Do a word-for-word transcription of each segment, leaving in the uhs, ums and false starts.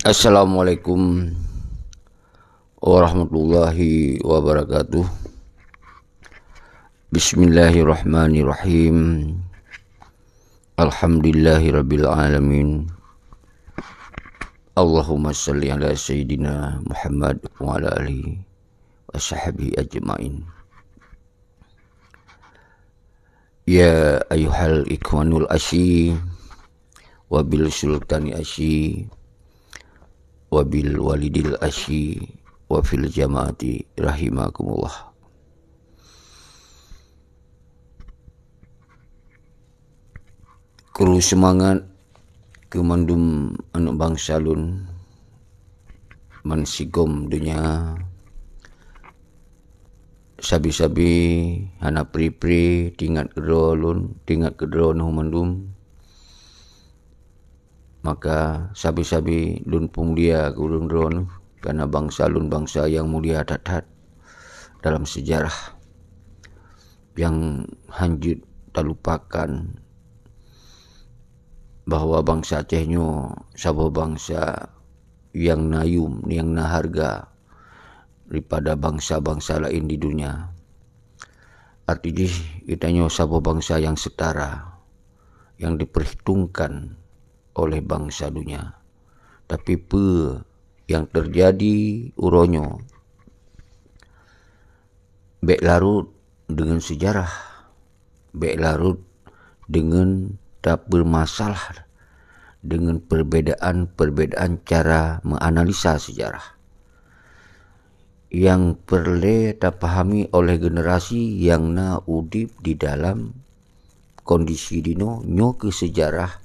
Assalamualaikum warahmatullahi wabarakatuh. Bismillahirrahmanirrahim. Alhamdulillahirabbil alamin. Allahumma shalli ala sayyidina Muhammad wa ala alihi wa sahbihi ajmain. Ya ayyuhal ikhwanul asyi, wa bil sultani asyi, wa bil walidil asyi, wa fil jamaati rahimakumullah. Kru seumangat keu mandum aneuëk bansa lôn ban sigom donya. Sabe-sabe hana pri-pri teuingat keudroe lôn, teuingat keudroe neuh mandum. Maka sabe-sabe lôn peumulia keu ureuëng droeneuh, karena bansa lôn bansa nyang mulia that-that dalam seujarah nyang hanjeuet talupakan bahwa bansa Aceh nyoe saboh bansa nyang na yum, nyang na hareuga daripada bansa-bansa laén di donya. Arti jih, geutanyoe saboh bansa nyang seutara, nyang diperhitungkan oleh bansa donya. Tapi peue nyang teujadi uroe nyoe? Bék larot deungon seujarah, bék larot deungon tapeurmasalah deungon perbedaan-perbedaan cara meuanalisa seujarah. Nyang peureulée tapahami oleh generasi nyang na udeb di dalam kondisi dinoe, nyoe keuh seujarah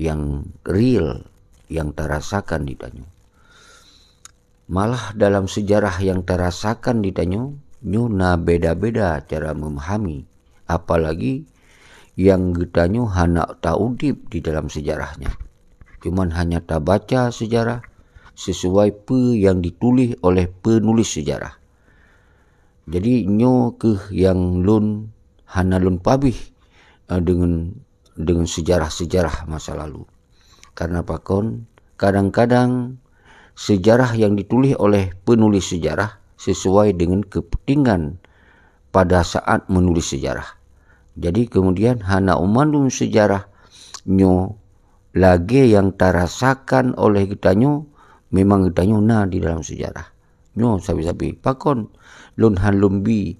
nyang real nyang tarasakan di tanyoe. Malah dalam seujarah nyang tarasakan di tanyoe, nyoe na beda-beda cara memahami, apalagi nyang geutanyoe hana taudeb di dalam seujarah nyan. Cuman hanya tabaca seujarah sesuai peue nyang dituléh oleh penulis seujarah. Jadi nyoe keuh nyang lôn hana lôn pabéh, eh, deungon, deungon seujarah-seujarah masa lalu. Karena pakon, kadang-kadang seujarah nyang dituléh oleh penulis seujarah sesuai deungon keupeuntingan pada saat meunuléh seujarah. Jadi keumudian hana u mandum seujarah nyoe lagée nyang tarasakan oleh geutanyoe, memang geutanyoe na di dalam seujarah. Nyoe sabe-sabe. Pakon lôn han lôn bi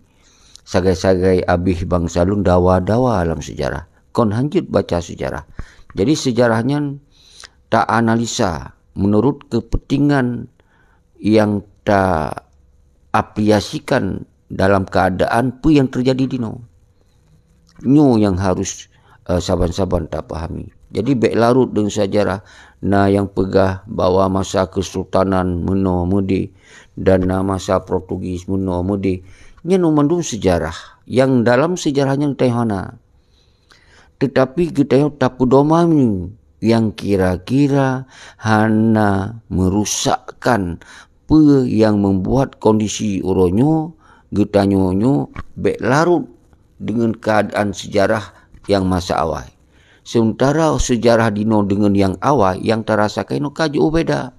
sagai-sagai abéh bansa lôn dawa-dawa lam seujarah. Kon hanjeuet baca seujarah. Jadi seujarah nyan ta-analisa meunurot keupeuntingan nyang ta-apreasikan dalam keuadaan peue nyang teujadi dinoe. Nyoe nyang harôh, eh, saban-saban tapahami. Jadi bék larot deungon seujarah, na nyang peugah bahwa masa keusultanan meunoe meudeh dan na masa Portugis meunoe meudeh. Nyan mandum seujarah. Nyang dalam seujarah nyan teuh hana. Teutapi geutanyoe tapeudomani nyang kira-kira hana meurusakkan peue nyang membuat kondisi uroe nyoe geutanyoe nyoe bék larot deungon keuadaan seujarah nyang masa awai. Seumeutara seujarah dinoe deungon nyang awai nyang tarasa keunoe ka jiôh beda.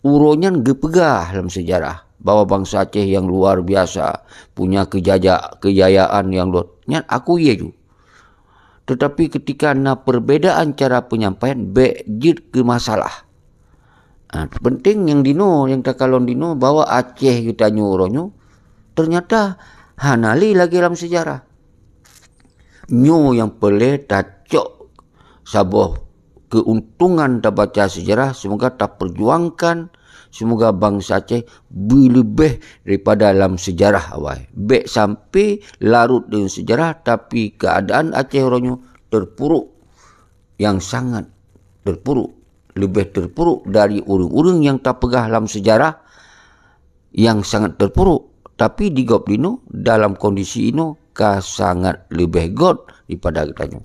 Uroe nyan geupeugah lam seujarah bahwa bansa Aceh nyang luar biasa, punya keujaya-, keujayaan nyang luar, nyan aku ye ju. Teutapi keutika na peurbedaan cara peunyampaian, bék jeuet keu masalah. Ha, peunteng nyang dinoe, nyang takalon dinoe, bahwa Aceh geutanyoe uroe nyoe, teunyata hana lé lagée lam seujarah. Nyoe nyang peureulée tacok saboh keuntungan tabaca seujarah, seumoga tapeujuangkan, seumoga bansa Aceh beuleubeh daripada lam seujarah awai. Bék sampoe larot deungon seujarah, tapi keuadaan Aceh uroe nyoe teupuruk nyang sangat teupuruk, leubeh teupuruk dari ureuëng-ureuëng nyang tapeugah lam seujarah nyang sangat teupuruk. Tapi di gob dinoe, dalam kondisi inoe ka sangat leubeh göt daripada geutanyoe.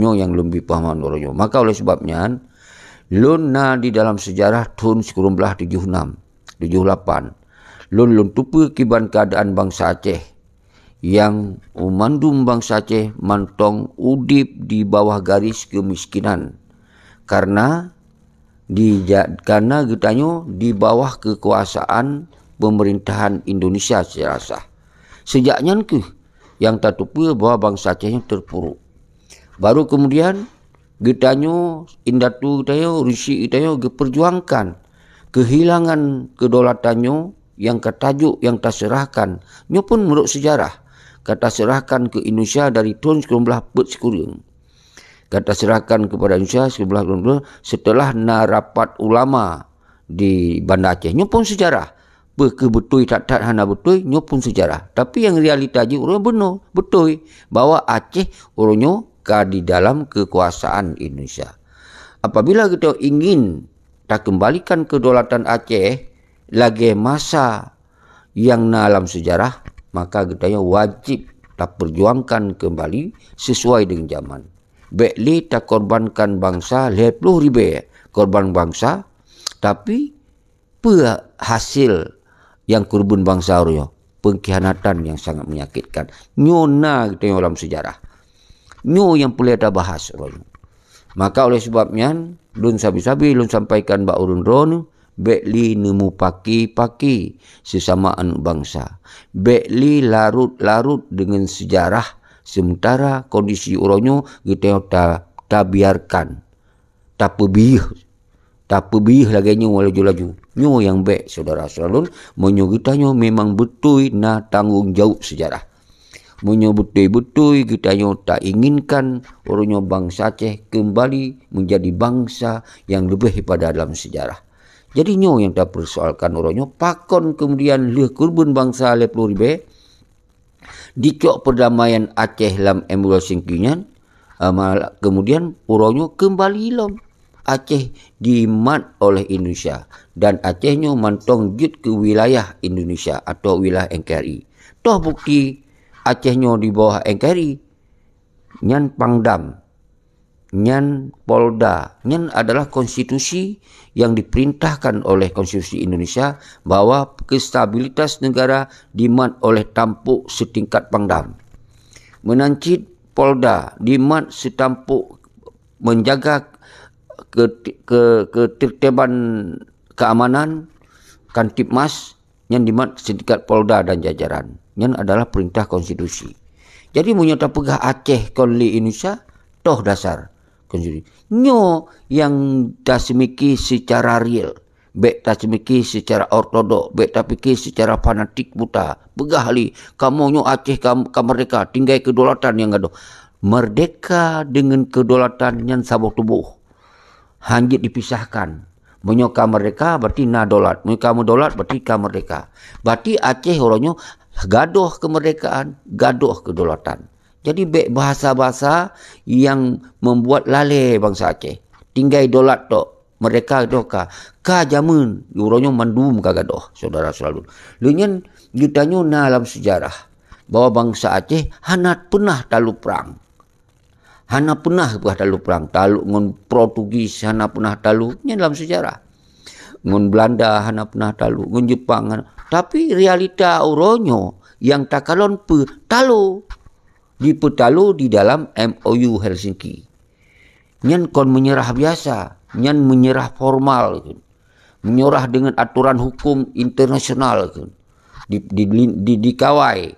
Nyoe nyang lôn bi peuhaman uroe nyoe. Maka oleh sebab nyan, lôn na di dalam seujarah thon sikureueng blaih tujoh nam, tujoh lapan. Lôn, lôn teupeue kiban keuadaan bansa Aceh nyang u mandum bansa Aceh mantong udeb di bawah garis keumiskinan. Karena Di ja-, karena geutanyoe di bawah kekuasaan pemerintahan Indonesia secara sah. Sejak nyan keuh nyang tateupeue bahwa bansa Aceh nyoe terpuruk. Baru kemudian geutanyoe, indatu geutanyoe, ureuëng syik geutanyoe geuperjuangkan keuhilangan kedaulatan nyoe nyang ka tajok, nyang taseurahkan. Nyoe pun meunurot seujarah, ka taseurahkan keu Indonesia dari thon sikureueng blaih peuet sikureueng. Ka taseurahkan keupada Indonesia sikureueng blaih thon setelah na rapat ulama di Banda Aceh. Nyoe pun seujarah. Peu kheueh beutôi that-that hana beutôi, nyoe pun seujarah. Tapi nyang realita jih ureuëng bunoe beutôi bahwa Aceh ureuëng nyoe ka di dalam kekuasaan Indonesia. Apabila geutanyoe ingin takeumbalikan kedaulatan Aceh lagée masa nyang na lam seujarah, maka geutanyoe wajéb tapeurjuangkan keumbali sesuai deungon jaman. Bék lé takorbankan bansa lhée ploh ribée korban bansa, tapi peue hasé nyang keureubeuen bansa ureuëng nyoe? Peungkhianatan nyang sangat menyakitkan. Nyoe na geutanyoe lam seujarah. Nyoe nyang peureulée tabahas uroe nyoe. Maka oleh sebab nyan, lôn sabe-sabe lôn sampaikan bak ureuëng droeneuh, bék lé neumupaki-paki sesama aneuëk bansa. Bék lé larot-larot deungon seujarah, seumeuntara kondisi uroe nyoe geutanyoe ta-, tabiarkan, tapeubiyeuh, tapeubiyeuh lagée nyoe laju-laju. Nyoe nyang bék, syedara-syedara lôn, meunyoe geutanyoe memang beutôi na tanggong jaweueb seujarah. Meunyoe beutôi-beutôi geutanyoe tainginkan uroe nyoe bansa Aceh keumbali meunjadi bansa nyang leubeh pada dalam seujarah. Jadi nyoe nyang tapeursoalkan uroe nyoe, pakon keumudian lheueh keureubeuen bansa lhée ploh ribée, dicok peurdamaian Aceh lam M O U Helsinki nyan, eh, mal-, keumudian uroe nyoe keumbali lom Aceh dimat oleh Indonesia dan Aceh nyoe mantong jeuet keu wilayah Indonesia atau wilayah N K R I. Toh bukti Aceh nyoe di bawah N K R I? Nyan Pangdam, nyan Polda, nyan adalah konstitusi yang diperintahkan oleh Konstitusi Indonesia bahwa kestabilitas negara dimat oleh tampuk setingkat Pangdam. Meunan cit Polda dimat seutampuk menjaga ke-, ke-, ketertiban keamanan, Kamtibmas, nyan dimat setingkat Polda dan jajaran. Nyan adalah perintah konstitusi. Jadi meunyoe tapeugah Aceh kon lé Indonesia, toh dasar konstitusi. Nyoe nyang taseumiki secara real. Bék taseumiki secara ortodok, bék tapike secara fanatik buta. Peugah lé, kamoe nyoe Aceh ka, ka merdeka, tinggai kedaulatan nyang gadôh. Merdeka deungon kedaulatan nyan saboh tuboh. Hanjeuet dipisahkan. Meunyoe ka merdeka, berarti na daulat. Meunyoe ka meudaulat, berarti ka merdeka. Berarti Aceh uroe nyoe gadôh keumerdekaan, gadôh kedaulatan. Jadi bék bahasa-bahasa yang membuat lalée bansa Aceh. Tinggai daulat tok, merdeka tok ka. Ka jameun, uroe nyoe mandum ka gadôh, syedara-syedara lôn. Lheueh nyan geutanyoe na lam seujarah bahwa bansa Aceh hana peunah talu prang. Hana peunah peugah talu prang, talu ngon Portugis hana peunah talu, nyan lam seujarah. Ngon Belanda hana peunah talu, ngon Jepang hana. Tapi realita uroe nyoe nyang takalon peue talu, dipeutalu di dalam M O U Helsinki. Nyan kon meunyeurah biasa, nyan meunyeurah formal. Meunyeurah deungon atoran huköm internasional, di, di, di, di, dikawai,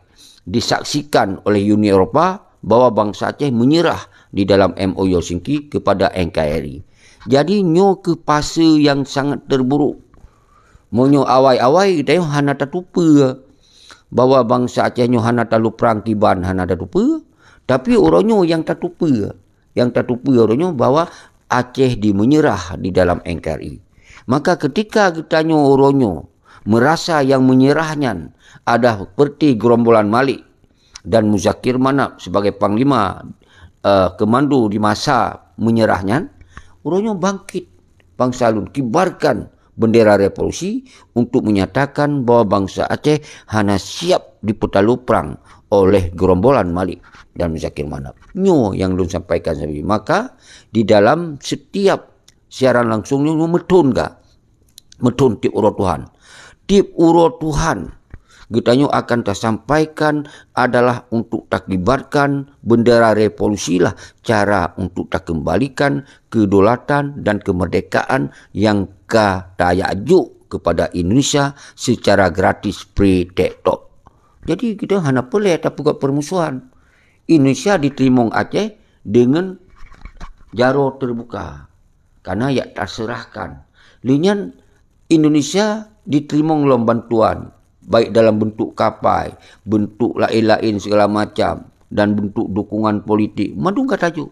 disaksikan oleh Uni Eropa bahwa bansa Aceh meunyeurah di dalam M O U Helsinki kepada N K R I. Jadi nyoe keuh fase nyang sangat terburuk. Meunyoe awai-awai geutanyoe hana tatupeue bahwa bansa Aceh nyoe hana talu prang kiban, hana tatupeue, tapi uroe nyoe nyang tatupeue. Nyang tatupeue uroe nyoe bahwa Aceh di meunyeurah di dalam N K R I. Maka ketika geutanyoe uroe nyoe meurasa nyang meunyeurah nyan adalah seperti gerombolan Malik dan Muzakir Manaf sebagai panglima, eh, komando di masa meunyeurah nyan, uroe nyoe bangkit bansa lôn, kibarkan bendera revolusi untuk menyatakan bahwa bansa Aceh hana siap dipeutalu prang oleh gerombolan Malik dan Muzakir Manaf. Nyoe nyang lôn sampaikan sabe. Maka di dalam setiap siaran langsung nyoe meuthon ka. Meuthon tieb uroe Tuhan. Tieb uroe Tuhan geutanyoe akan tasampaikan adalah untuk takibarkan bendera revolusi lah cara untuk takembalikan kedaulatan dan kemerdekaan yang ka tajak jok kepada Indonesia secara gratis free tok. Jadi kita hana peureulée tapeugah permusuhan. Indonesia diteurimong Aceh dengan jaroe terbuka. Karena yak taserahkan. Lé nyan Indonesia diteurimong lom bantuan, baik dalam bentuk kapai, bentuk laén-laén segala macam, dan bentuk dukungan politik. Mandum ka tajok.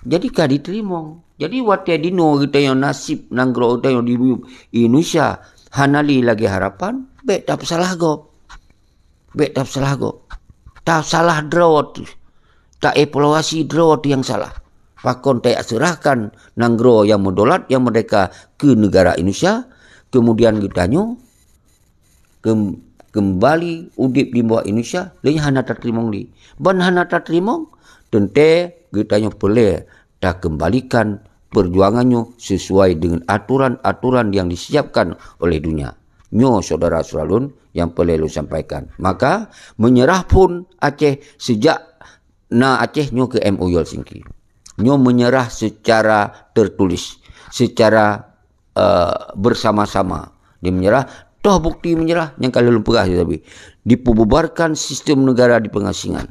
Jadi ka diteurimong. Jadi watée dinoe geutanyoe nasib nanggroe geutanyoe di Indonesia hana lé lagée harapan, bék tapeusalah gob. Bék tapeusalah gob. Tasalah droe tu. Taevaluasi droe tu nyang salah. Pakon tayak serahkan nanggroe nyang meudolat, nyang merdeka keu negara Indonesia, kemudian geutanyoe kem-, kembali udeb di bawah Indonesia, lé nyan hana tateurimong lé. Ban hana tateurimong, teuntée geutanyoe peureulée takembalikan perjuangan nyoe sesuai dengan aturan-aturan yang disiapkan oleh dunia. Nyoe syedara-syedara lôn nyang peureulée lôn sampaikan. Maka, menyerah phon Aceh sejak na Aceh nyoe keu M O U Helsinki. Nyoe menyerah secara tertulis, secara, eh, bersama-sama. Dia menyerah, toh bukti menyerah, nyang ka lôn peugah tadi. Dipububarkan sistem negara di pengasingan.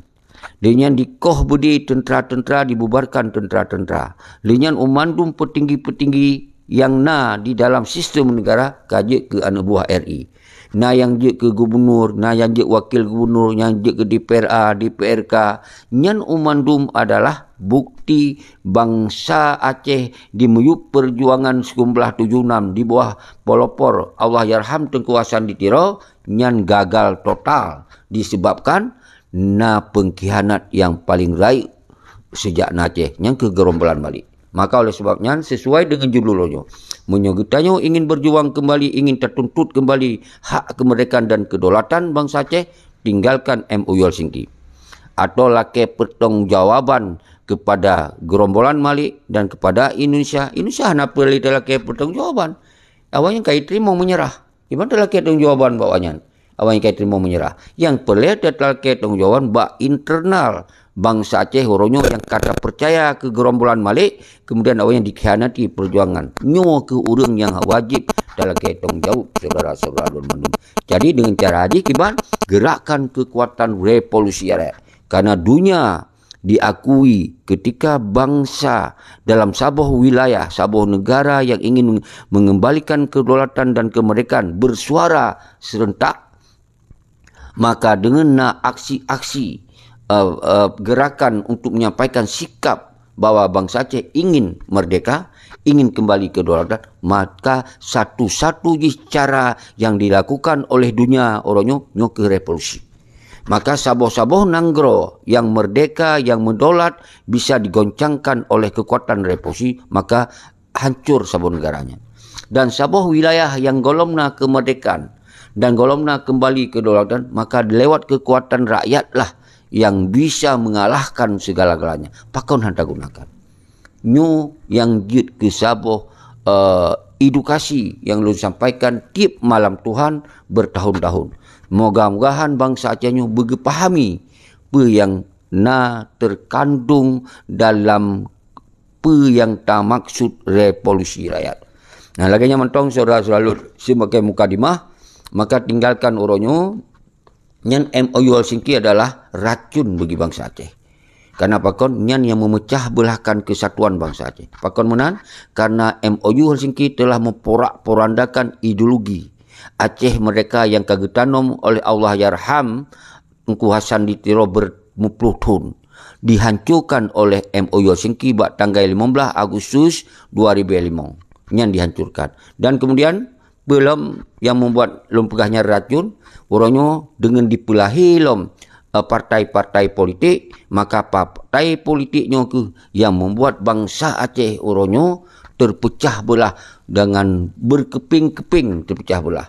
Lé nyan dikoh beudé teuntera-teuntera, dibubarkan teuntera-teuntera. Lé nyan u mandum peutinggi-peutinggi nyang na di dalam sistem negara ka jeuet keu aneuk buah R I. Na nyang jeuet keu gubunur, na nyang jeuet wakil gubunur, nyang jeuet keu D P R A, D P R K. Nyan u mandum adalah bukti bansa Aceh di miyueb perjuangan sikureueng blaih tujoh nam di bawah pelopor Allahyarham Teungku Hasan di Tiro nyan gagal total disebabkan na pengkhianat nyang paleng rayeuk sejak na Aceh, nyang keu geurombolan Malik. Maka oleh sebab nyan, sesuai dengan judul uroe nyoe, meunyoe geutanyoe ingin berjuang kembali, ingin tatuntut kembali hak kemerdekaan dan kedaulatan bansa Aceh, tinggalkan M O U Helsinki. Atau lakée pertanggungjawaban kepada geurombolan Malik dan kepada Indonesia, Indonesia hana peureulée lakée pertanggungjawaban. Awaknyan ka jiteurimong meunyeurah. Kiban talakée tanggong jawaban bak awaknyan? Awaknyan ka jiteurimong meunyeurah. Nyang peureulée talakée tanggong jawaban bak internal bansa Aceh uroe nyoe nyang ka tapeucaya keu geurombolan Malik, kemudian awaknyan dikhianati peujuangan. Nyoe keuh ureuëng nyang wajéb talakée tanggong jaweueb, syedara-syedara lôn mandum. Jadi, deungon cara jih kiban, gerakan keukuatan revolusi rakyat. Karena dunia diakui ketika bansa dalam saboh wilayah, saboh negara yang ingin mengembalikan kedaulatan dan kemerdekaan bersuara serentak, maka dengan na aksi-aksi, eh, eh, gerakan untuk menyampaikan sikap bahwa bansa Aceh ingin merdeka, ingin kembali kedaulatan, maka satu-satu jih cara yang dilakukan oleh dunia uroe nyoe, nyoe keuh revolusi. Maka saboh-saboh nanggroe nyang merdeka, nyang meudolat bisa digoncangkan oleh kekuatan revolusi, maka hancur saboh negara nyan. Dan saboh wilayah nyang gohlom na keumerdekaan dan gohlom na kembali kedaulatan, maka lewat kekuatan rakyatlah nyang bisa mengalahkan segala-galanya. Pakon hana tagunakan? Nyoe nyang jeuet keu saboh, eh, edukasi nyang lôn sampaikan tieb malam Tuhan bertahun-tahun. Moga-mogahan bansa Aceh nyoe beugeupahami peue nyang na terkandung dalam peue nyang tamaksud revolusi rakyat. Nah, lagée nyan mantong syedara-syedara lôn, sibagai mukadimah, maka tinggalkan uroe nyoe, nyan M O U Helsinki adalah racun bagi bansa Aceh. Karena pakon? Nyan nyang memecah belahkan kesatuan bansa Aceh. Pakon meunan? Karena M O U Helsinki telah memporak-porandakan ideologi Aceh Merdeka yang ka geutanom oleh Allahyarham Teungku Hasan di Tiro bermuploh thon, dihancurkan oleh M O U Helsinki bak tanggai limong blaih Agustus dua ribu limong. Nyan dihancurkan. Dan kemudian, peue lom nyang membuat lôn peugah nyan racun, uroe nyoe deungon dipeulahé lom, eh, partai-partai politik, maka partai politik nyoe keuh nyang membuat bansa Aceh uroe nyoe terpecah belah dengan berkeping-keping terpecah belah.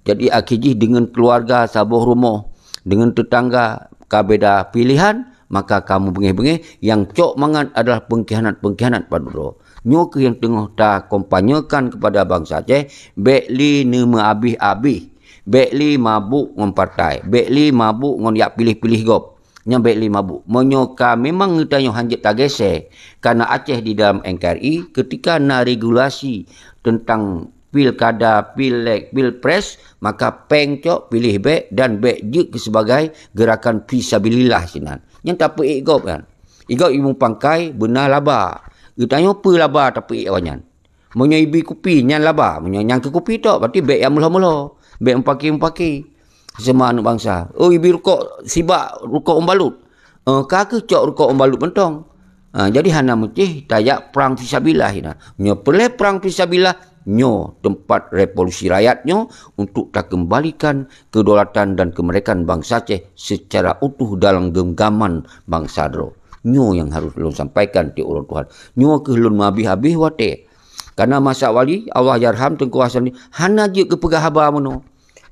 Jadi, akhé jih deungon keuluwarga saboh rumoh, deungon teutangga ka beda pilehan, maka kamoe beungéh-beungéh nyang cok mangat adalah pengkhianat-pengkhianat padub droe. Nyoe keuh nyang teungoh takompanyekan kepada bansa Aceh, bék lé neumeuabéh-abéh Bék lé mabök ngon partai, bék lé mabök ngon jak piléh-piléh gob. Nyan bék lé mabök. Meunyoe ka memang geutanyoe hanjeuet tagése, karena Aceh di dalam N K R I, ketika na regulasi tentang pilkada, pileg, pilpres, maka péng cok, piléh bék dan bék jeuet keu sebagai gerakan fisabilillah sinan. Nyan tapeuék gob nyan. Igob ibu pangkai beuna laba. Geutanyoe peue laba tapeuék awaknyan? Meunyoe ibi kupi, nyan laba. Meunyoe nyang keu kupi tok, berarti bék nyang meulho-meulho. Bék mupaki-mupaki. Sesama aneuk bansa. Oh, ibi rukok sibak rukok umbalut. Eh, ka keuh cok rukok umbalut mantong. Ha, jadi hana meucéh tajak prang fisabilillah inan. Nyoe peureulée prang fisabilillah, nyoe teumpat revolusi rakyat nyoe untuk takeumbalikan kedaulatan dan kemerdekaan bansa Aceh secara utuh dalam genggaman bansa droe. Nyoe nyang harôh lôn sampaikan tiep uroe tuha. Nyoe keuh lôn meuhabéh-habéh watée. Karena masa wali, Allahyarham Teungku Hasan hana jeuet geupeugah haba meunoe.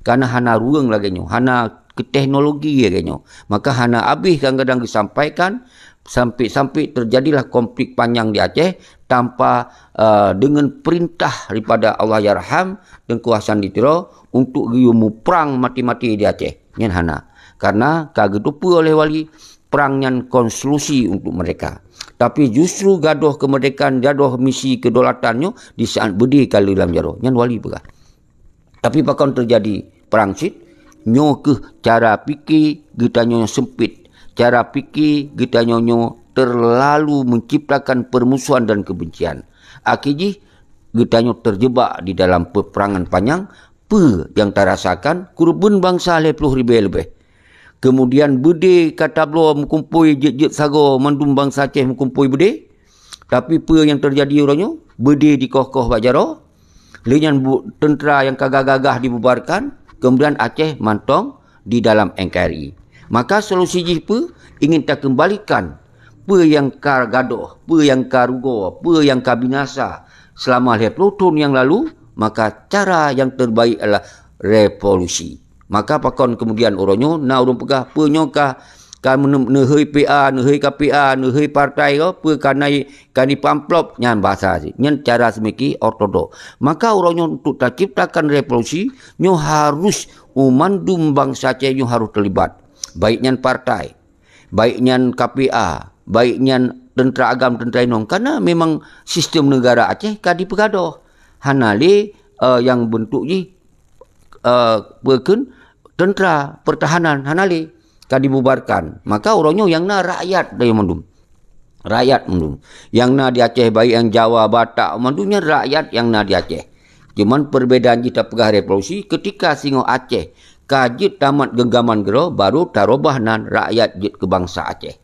Karena hana ruweueng lagée nyoe, hana keu teknologi lagée nyoe. Maka hana habéh kadang-kadang geusampaikan, sampai-sampai terjadilah konflik panjang di Aceh tanpa, eh, dengan perintah daripada Allahyarham Teungku Hasan di Tiro untuk geuyue muprang mati-mati di Aceh. Nyan hana. Karena ka geuteupeue oleh wali, prang nyan konsolusi untuk mereka. Tapi justru gadôh kemerdekaan, gadôh misi kedaulatan nyoe di saat beudé ka lheueh lam jaroe. Nyan wali peugah. Tapi pakon teujadi prang cit? Nyoe keuh cara pike geutanyoe nyang seumpit. Cara pike geutanyoe nyoe terlalu menciptakan permusuhan dan kebencian. Akhé jih, geutanyoe terjebak di dalam peperangan panyang, peue nyang tarasakan keureubeuen bansa lhée ploh ribée leubeh. Keumudian beudé ka tabloe meukumpôi jeuet-jeuet sagoe mandum bansa Aceh meukumpôi beudé. Tapi peue nyang teujadi uroe nyoe? Beudé dikoh-koh bak jaroe. Lheueh nyan bu-, teuntra nyang ka gagah-gagah dibubarkan, keumudian Aceh mantong di dalam N K R I. Maka solusi jih peue? Ingin takeumbalikan peue nyang ka gadôh, peue nyang ka rugoe, peue nyang ka binasa seulama lhée ploh thon nyang lalu, maka cara nyang terbaik adalah revolusi. Maka pakon keumudian uroe nyoe na ureuëng peugah, "Peue nyoe ka, ka mene-, neuhôi P A, neuhôi K P A, neuhôi partai ko, peue ka nai, ka nipamplop?" Nyan bahasa jih. Nyan cara seumiki ortodok. Maka uroe nyoe untuk taciptakan revolusi, nyoe harus u mandum bansa Aceh nyoe harus teulibat. Baik nyan partai, baik nyan K P A, baik nyan teuntra agam, teuntra inong. Karena memang sistem negara Aceh ka dipeugadôh. Hana lé, eh, nyang beuntuk jih, eh, peue kheun teuntra pertahanan, hana lé, ka dibubarkan. Maka uroe nyoe nyang na rakyat dayeuh mandum. Rakyat mandum. Nyang na di Aceh, baik nyang Jawa, Batak, mandum nyan rakyat nyang na di Aceh. Cuman perbedaan jih tapeugah revolusi, ketika singoh Aceh ka jeuet tamat genggaman keudroe, baru tarubah nan rakyat jeuet keu bansa Aceh.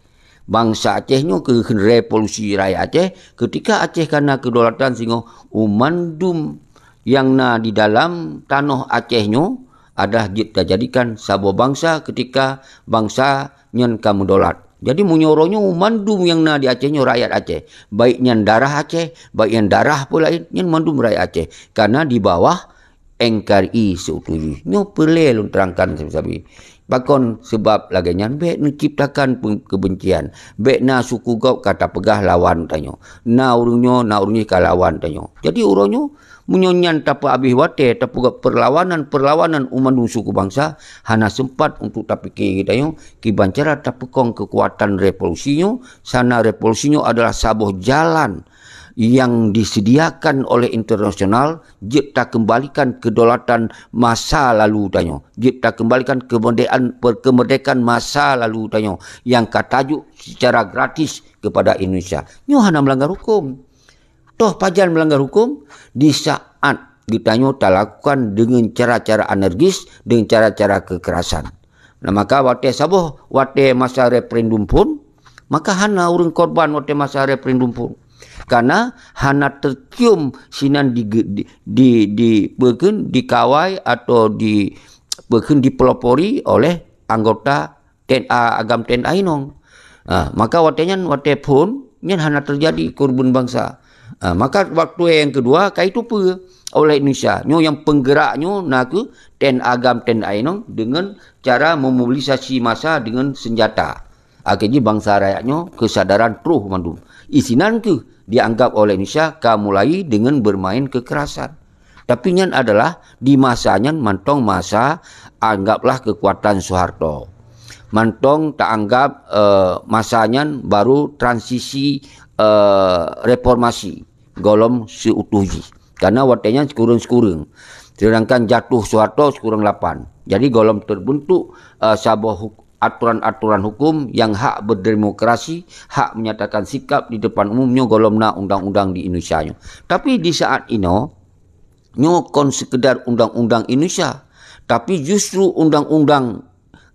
Bansa Aceh nyoe keuh revolusi rakyat Aceh, ketika Aceh ka na kedaulatan singoh u mandum nyang na di dalam tanoh Aceh nyoe adalah jeuet tajadikan saboh bansa ketika bansa nyan ka meudolat. Jadi meunyoe uroe nyoe mandum nyang na di Aceh nyoe rakyat Aceh, baik nyan darah Aceh, baik nyan darah peue laén, nyan mandum rakyat Aceh. Karena di bawah N K R I seutu jih. Nyoe peureulée lôn terangkan sabe-sabe. Pakon? Sebab lagée nyan bék neuciptakan pe-, kebencian. Bék na suku gob ka tapeugah lawan tanyoe. Na ureuëng nyoe, na ureuëng nyoe ka lawan tanyoe. Jadi uroe nyoe, meunyoe nyan tapeuhabéh watée, tapeugah perlawanan-perlawanan u mandum suku bansa, hana sempat untuk tapike geutanyoe kiban cara tapeukong keukuatan revolusi nyoe, sana revolusi nyoe adalah saboh jalan yang disediakan oleh internasional jeuet takeumbalikan kedaulatan masa lalu tanyoe, jeuet takeumbalikan kemerdekaan, per-, kemerdekaan masa lalu tanyoe yang ka tajok secara gratis kepada Indonesia. Nyoe hana melanggar hukum. Toh pajan melanggar hukum? Di saat geutanyoe talakukan dengan cara-cara anergis, dengan cara-cara kekerasan. Nah, maka watée saboh, watée masa referendum phon, maka hana ureuëng korban watée masa referendum phon. Karena hana tercium sinan di, di, di, di, peue kheun, dikawai atau di, peue kheun, dipelopori oleh anggota T N A agam T N A inong. Ha, maka watée nyan, watée phon, nyan hana terjadi keureubeuen bansa. Ha, maka waktu yang kedua ka jiteupeue oleh Indonesia. Nyoe nyang penggerak nyoe na kheueh T N A agam T N A inong dengan cara memobilisasi massa dengan senjata. Akhé jih bansa rakyat nyoe kesadaran troh mandum. Isinan kheueh dianggap oleh Indonesia ka mulai dengan bermain kekerasan. Tapi nyan adalah di masa nyan mantong masa, anggaplah, kekuatan Soeharto. Mantong taanggap, eh, masa nyan baru transisi, eh, reformasi golom seutuh jih. Karena watée nyan sikureueng-sikureueng. Sedangkan jatuh Soeharto sikureueng lapan. Jadi golom terbentuk, eh, saboh huk-, aturan-aturan hukum yang hak berdemokrasi, hak menyatakan sikap di depan umum nyoe golom na undang-undang di Indonesia nyoe. Tapi di saat inoe, nyoe kon sekedar undang-undang Indonesia, tapi justru undang-undang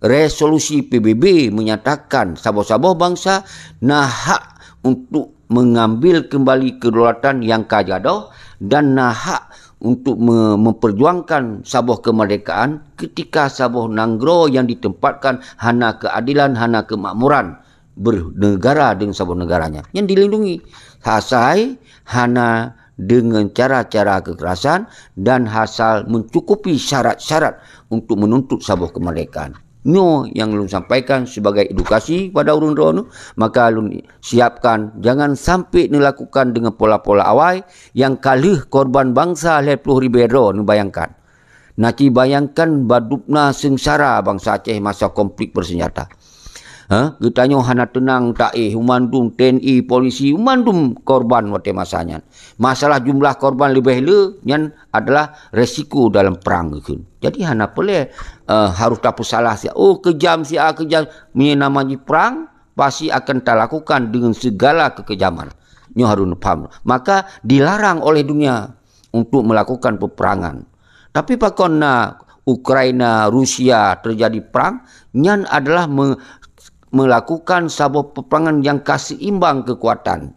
resolusi P B B menyatakan saboh-saboh bansa na hak untuk mengambil kembali kedaulatan yang ka gadôh dan na hak untuk me-, memperjuangkan saboh kemerdekaan ketika saboh nanggroe yang ditempatkan hana keadilan, hana kemakmuran bernegara dengan saboh negara nyan. Nyan dilindungi. Asai hana dengan cara-cara kekerasan dan asal mencukupi syarat-syarat untuk menuntut saboh kemerdekaan. Nyoe nyang lôn sampaikan sebagai edukasi pada ureuëng droeneuh, maka lôn siapkan jangan sampai neulakukan dengan pola-pola awai nyang ka lheueh korban bansa lhée ploh ribée droe neubayangkan. Na ci bayangkan badubna seungsara bansa Aceh masa konflik bersenjata. Ha? Geutanyoe hana teunang taéh, mandum T N I, polisi, mandum korban watée masa nyan. Masalah jumlah korban leubeh le, nyan adalah resiko dalam perang geukheun. Jadi hana peureulée, eh, harus tapeusalah si A, "Oh, keujam si A, keujam." Meunyoe nama jih perang, pasti akan talakukan dengan segala kekejaman. Nyoe harus paham. Maka dilarang oleh dunia untuk melakukan peperangan. Tapi pakon na Ukraina, Rusia terjadi perang, nyan adalah me-, melakukan saboh peperangan yang ka seimbang kekuatan.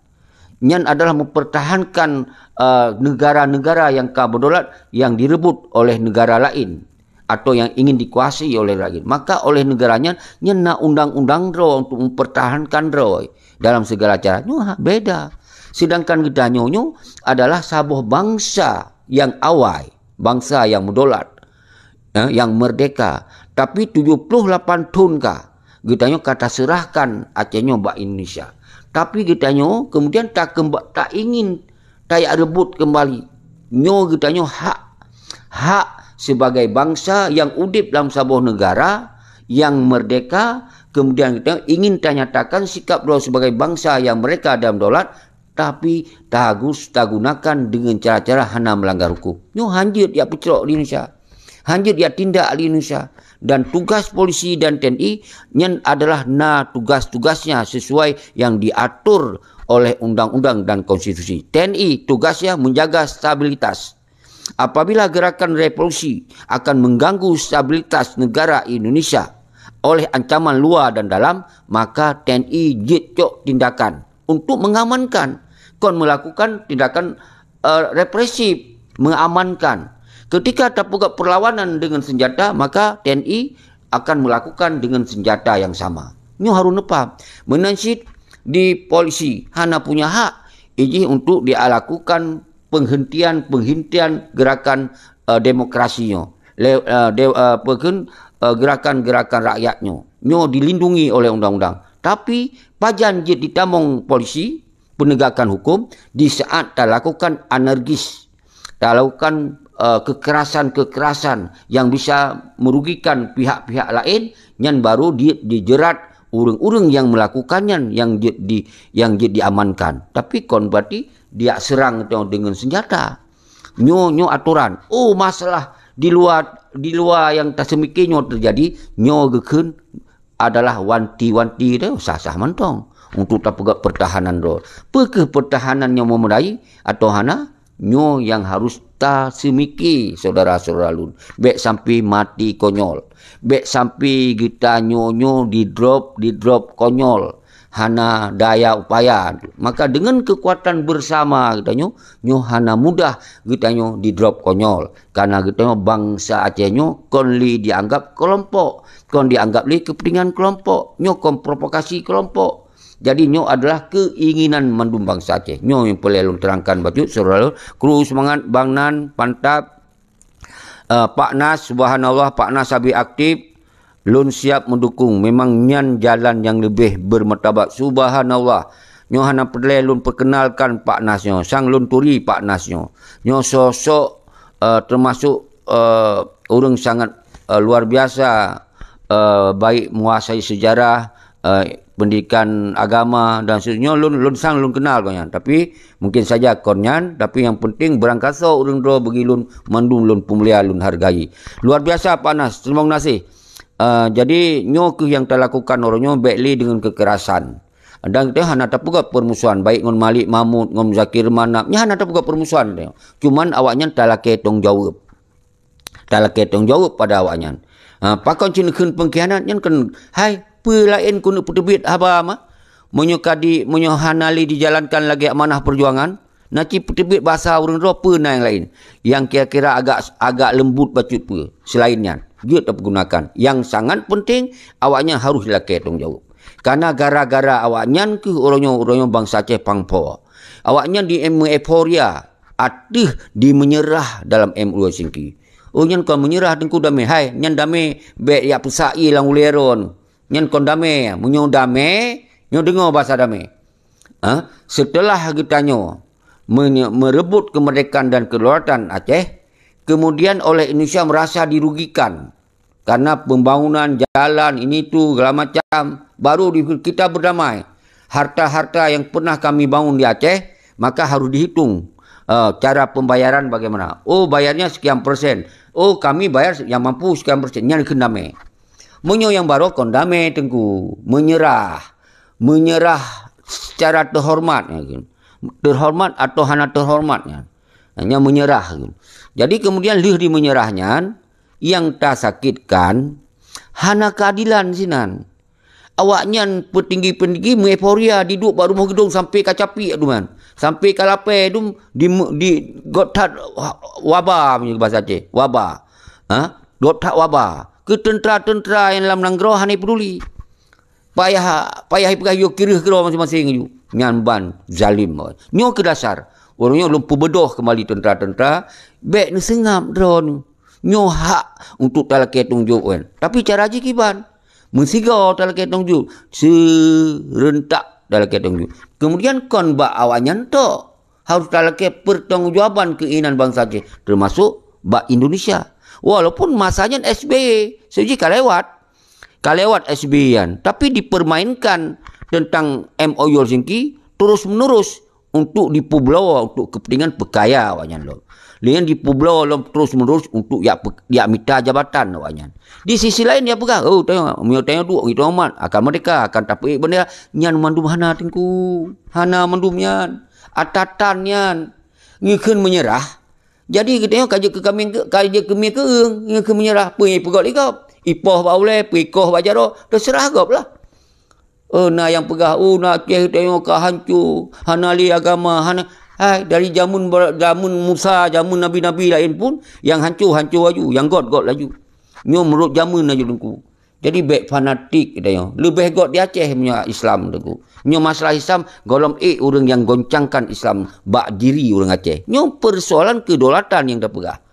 Nyan adalah mempertahankan, eh, negara-negara yang ka berdaulat yang direbut oleh negara lain atau yang ingin dikuasai oleh lain. Maka oleh negara nyan, nyan na undang-undang droe untuk mempertahankan droe dalam segala cara. Nyoe ha, beda. Sedangkan geutanyoe nyoe adalah saboh bansa yang awai, bansa yang mudaulat, eh, yang merdeka. Tapi tujuh puluh lapan thon ka, geutanyoe ka taseurahkan Aceh nyoe bak Indonesia. Tapi geutanyoe kemudian takemba-, taingin tajak reubot keumbali. Nyoe geutanyoe hak, hak sebagai bansa yang udeb lam saboh negara yang merdeka, kemudian geutanyoe ingin tanyatakan sikap droe sebagai bansa yang merdeka dan daulat, tapi tagus-, tagunakan dengan cara-cara hana melanggar hukum. Nyoe hanjeuet jak peucrok di Indonesia. Hanjeuet jak tindak di Indonesia. Dan tugas polisi dan T N I nyan adalah na tugas-tugasnya sesuai yang diatur oleh undang-undang dan konstitusi. T N I tugasnya menjaga stabilitas. Apabila gerakan revolusi akan mengganggu stabilitas negara Indonesia oleh ancaman luar dan dalam, maka T N I jeuet cok tindakan untuk mengamankan, kon melakukan tindakan, eh, represif, mengamankan. Ketika tapeugah perlawanan dengan senjata, maka T N I akan melakukan dengan senjata yang sama. Nyoe harus neupaham. Meunan cit di polisi hana punya hak ijih untuk dilakukan penghentian-penghentian gerakan, eh, demokrasi nyoe. Le-, eh, de-, eh, apa kheun, eh, gerakan-gerakan rakyat nyoe. Nyoe dilindungi oleh undang-undang. Tapi pajan jeuet ditamong polisi, penegakan hukum di saat talakukan anarkis, talakukan, eh, kekerasan-kekerasan yang bisa merugikan pihak-pihak lain, nyan baru di-, dijerat ureuëng-ureuëng yang melakukan nyan yang jeuet di-, yang jeuet diamankan. Tapi kon berarti dijak serang dengan senjata. Nyoe, nyoe atoran. Oh, masalah di luar, di luar yang taseumiké nyoe terjadi, nyoe geukheun adalah wanti-wanti teuh sah-sah mantong untuk tapeugah pertahanan droe. Peu kheueh pertahanan nyang memadai atawa hana? Nyoe nyang harus taseumiké, syedara-syedara lôn. Bék sampai maté konyol. Bék sampai geutanyoe nyoe didrop, didrop konyol. Hana daya upaya. Maka dengan kekuatan bersama geutanyoe, nyoe hana mudah geutanyoe didrop konyol. Karena geutanyoe bansa Aceh nyoe kon lé dianggap kelompok, kon dianggap lé kepentingan kelompok. Nyoe kon provokasi kelompok. Jadi nyoe adalah keinginan mandum bansa Aceh. Nyoe nyang peureulée lôn terangkan bacut, syedara lôn. Kru seumangat, Bang Nan, mantap. Eh, Pak Nas, subhanallah, Pak Nas habéh aktif. Lôn siap mendukung. Memang nyan jalan nyang leubeh bermartabat. Subhanallah. Nyoe hana peureulée lôn perkenalkan Pak Nas nyoe. Sang lôn turi Pak Nas nyoe. Nyoe sosok eh, termasuk, eh, ureuëng sangat, eh, luar biasa, eh, baik menguasai sejarah, eh, pendidikan agama dan seterusnya. Lôn, lôn sang lôn kenal gobnyan. Tapi mungkin saja kon nyan, tapi yang penting beurangkasoe ureuëng droe bagi lôn mandum lôn peumulia, lôn hargai. Luar biasa Pak Nas, terima kasih. Eh, jadi nyoe keuh yang talakukan uroe nyoe, bék lé deungon kekerasan. Dan kita hana tapeugah permusuhan, baik ngon Malik Mahmud, ngon Zakir Manab, nyan hana tapeugah permusuhan. Cuman awaknyan talakée tanggung jaweueb. Talakée tanggung jaweueb pada awaknyan. Ha, pakon cit neukheun pengkhianat nyan kan, hai, peue laén keuneuk peuteubiet haba mah? Meunyoe ka di, meunyoe hana lé dijalankan lagée amanah perjuangan, na cit peuteubiet basa ureuëng droe, peue na nyang laén? Nyang kira-kira agak, agak lembut bacut peue? Selain nyan, jeuet tapeugunakan. Yang sangat penting, awaknyan harus lakée tanggung jaweueb. Karena gara-gara awaknyan keuh uroe nyoe, uroe nyoe bansa Aceh pangpo. Awaknyan di em-, euforia ateueh di menyerah dalam M O U Helsinki. Oh, nyan kon menyerah Teungku, damé. Hai, nyan damé bék jak peusak ié lam ulée droe. Nyan kon damé. Meunyoe damé, nyoe deungoe basa damé. Ha? Setelah geutanyoe menye-, merebut kemerdekaan dan kedaulatan Aceh, kemudian oleh Indonesia merasa dirugikan karena pembangunan jalan ini itu segala macam, baru di, kita berdamai. Harta-harta yang pernah kami bangun di Aceh, maka harus dihitung, eh, cara pembayaran bagaimana. Oh, bayarnya sekian persen. Oh, kami bayar yang mampu sekian persen. Nyan kheun damé. Meunyoe nyang baroe kon damé Teungku, menyerah. Menyerah secara terhormat, ya kan? Terhormat atau hana terhormat, ya. Hanya menyerah, gitu. Jadi kemudian lheueh di menyerah nyan, yang tasakitkan hana keadilan sinan. Awaknyan peutinggi-peutinggi meueuforia diduek bak rumoh geudong sampai ka capiek duman. Sampai ka lapée dum di, di got that waba, meunyoe bahasa Aceh, waba. Ha? Got that waba. Keu teuntara-teuntara nyang lam nanggroe hana peduli. Payah, payah ipeugah yue kireuh keudroe maséng-maséng aju. Nyan ban zalim. Nyoe keu dasar. Ureuëng nyoe lôn peubeudôh keumali teuntara-teuntara, bék neuseungab droeneuh. Nyoe hak untuk talakée tanggung jaweueb. Tapi cara jih kiban? Meusigoe talakée tanggung jaweueb. Seurentak talakée tanggung jaweueb. Kemudian kon bak awaknyan tok. Harus talakée pertanggungjawaban keu inan bansa jih, termasuk bak Indonesia. Walaupun masa nyan S B Y, seuji ka lewat. Ka lewat S B Y nyan, tapi dipermainkan tentang M O U Helsinki terus-menerus untuk dipeubloe untuk kepentingan peukaya awaknyan lom. Lé nyan dipeubloe lom terus-menerus untuk yak pe-, yak mita jabatan awaknyan. Di sisi lain dia peugah, "Oh, tengok, meunyoe tanyoe duek, kita umat akan merdeka, akan tapeuék bendera." Nyan mandum hana Teungku. Hana mandum nyan. Atatan nyan. Ngeukheun menyerah, jadi geutanyoe ka jeuet keu kami, ka jeuet keu mie keueung, ngon keu meunyeurah peue nyang ipeugöt lé gob. Ipoh bak ulée, peue ikoh bak jaroe, teuseurah gob lah. Oh, na nyang peugah, "Oh, na Aceh tanyoe ka hanco, hana lé agama, hana." Hai, dari jameun, jameun Musa, jameun nabi-nabi laén pun, nyang hanco, hanco laju, nyang göt, göt laju. Nyoe meunurot jameun laju Teungku. Jadi bék fanatik geutanyoe. Leubeh göt di Aceh meunyoe Islam Teungku. Nyoe masalah Islam, gohlom ék ureuëng nyang goncangkan Islam bak diri ureuëng Aceh. Nyoe peusoalan kedaulatan nyang tapeugah.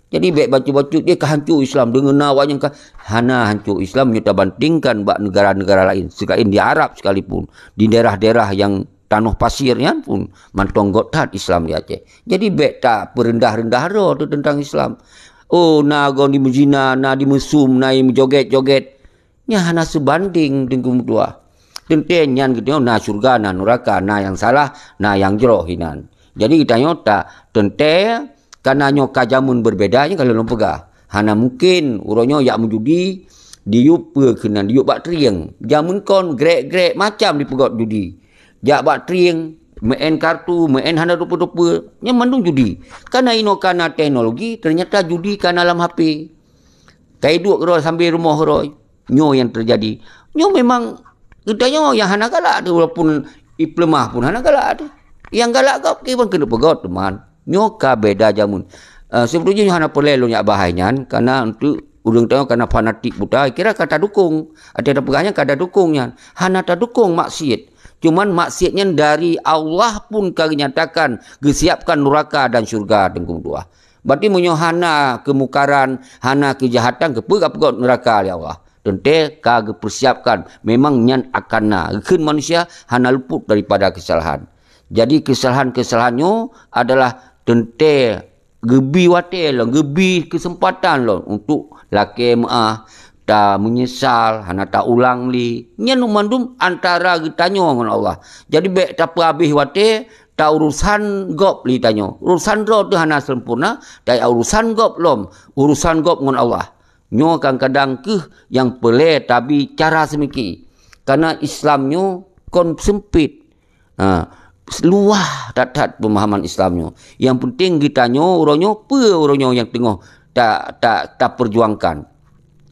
Jadi bék bacut-bacut dia ka hanco Islam. Deungon na awak nyang ka hana hanco Islam meunyoe tabandingkan bak negara-negara laén. Selain di Arab sekalipun, di daerah-daerah nyang tanoh pasir nyan pun mantong göt that Islam di Aceh. Jadi bék tapeureundah-reundah droe teuntang Islam. Oh, na gob di meuzina, na di meusum, na di meujogét-jogét. Nyan hana seubandéng Teungku meutuah. Teuntée nyan geutanyoe na syeuruga, na nuraka, na nyang salah, na nyang jroh inan. Jadi geutanyoe ta-, teuntée kana nyoe ka jameun beubeda, nyan ka lôn peugah. Hana mungken uroe nyoe jak meujudi, diyueb peue keunan, diyueb bak trieng. Jameun kon grek-grek macam dipeugöt judi. Jak bak trieng, meu'en kartu, meu'en hana rupa-rupa, nyan mandum judi. Kana inoe kana teknologi, ternyata judi kana lam H P. Ka iduek keudroe sambil rumoh keudroe. Nyoe nyang teujadi. Nyoe memang geutanyoe nyang hana galak teuh, walaupun ipeuleumah pun hana galak teuh. Nyang galak gob kiban keuneuk peugöt teuma. Nyoe ka beda jameun. Eh, sebenarnya nyoe hana peureulée lôn jak bahai nyan, karena untuk ureuëng tanyoe karena fanatik buta, kira ka tadukong. Ada tapeugah nyan ka tadukong nyan. Hana tadukong maksiat. Cuman maksiat nyan dari Allah pun ka geunyatakan, geusiapkan nuraka dan syeuruga Teungku meutuah. Berarti meunyoe hana keumukaran, hana keujahatan, keupeue ka peugöt nuraka lé Allah? Teuntée ka geupeusiapkan, memang nyan akan na. Kheun manusia hana luput daripada keusalahan. Jadi keusalahan-keusalahan nyoe adalah teuntée geubi watée lom, geubi keuseumpatan lom untuk lakée meuáh, ta meunyeusal, hana ta ulang lé. Nyan mandum antara geutanyoe ngon Allah. Jadi bék tapeuhabéh watée, ta urusan gob lé tanyoe. Urusan droe teuh hana sempurna, ta urusan gob lom, urusan gob ngon Allah. Nyoe kadang-kadang keuh nyang peureulée tabi cara seumiki. Karena Islam nyoe kon seumpit. Ha, luwah that-that peumahaman Islam nyoe. Nyang penting geutanyoe uroe nyoe, peue uroe nyoe nyang teungoh ta, ta, tapeujuangkan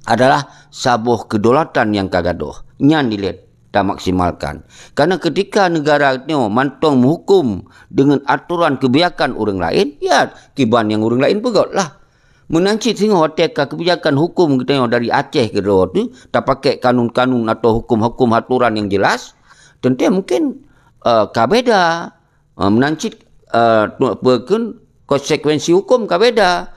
adalah saboh kedaulatan nyang ka gadôh. Nyan dilée tamaksimalkan. Karena ketika negara nyoe mantong meuhuköm deungon atoran keubijakan ureuëng laén, ya, kiban nyang ureuëng laén peugét lah. Meunan cit singoh watée ka keubijakan huköm geutanyoe dari Aceh keudroe teuh, tapakék kanun-kanun atau huköm-huköm atoran nyang jeulaih, teuntée mungken, eh, ka beda. Eh, meunan cit, eh, tu, peue kheun konsekuensi huköm ka beda.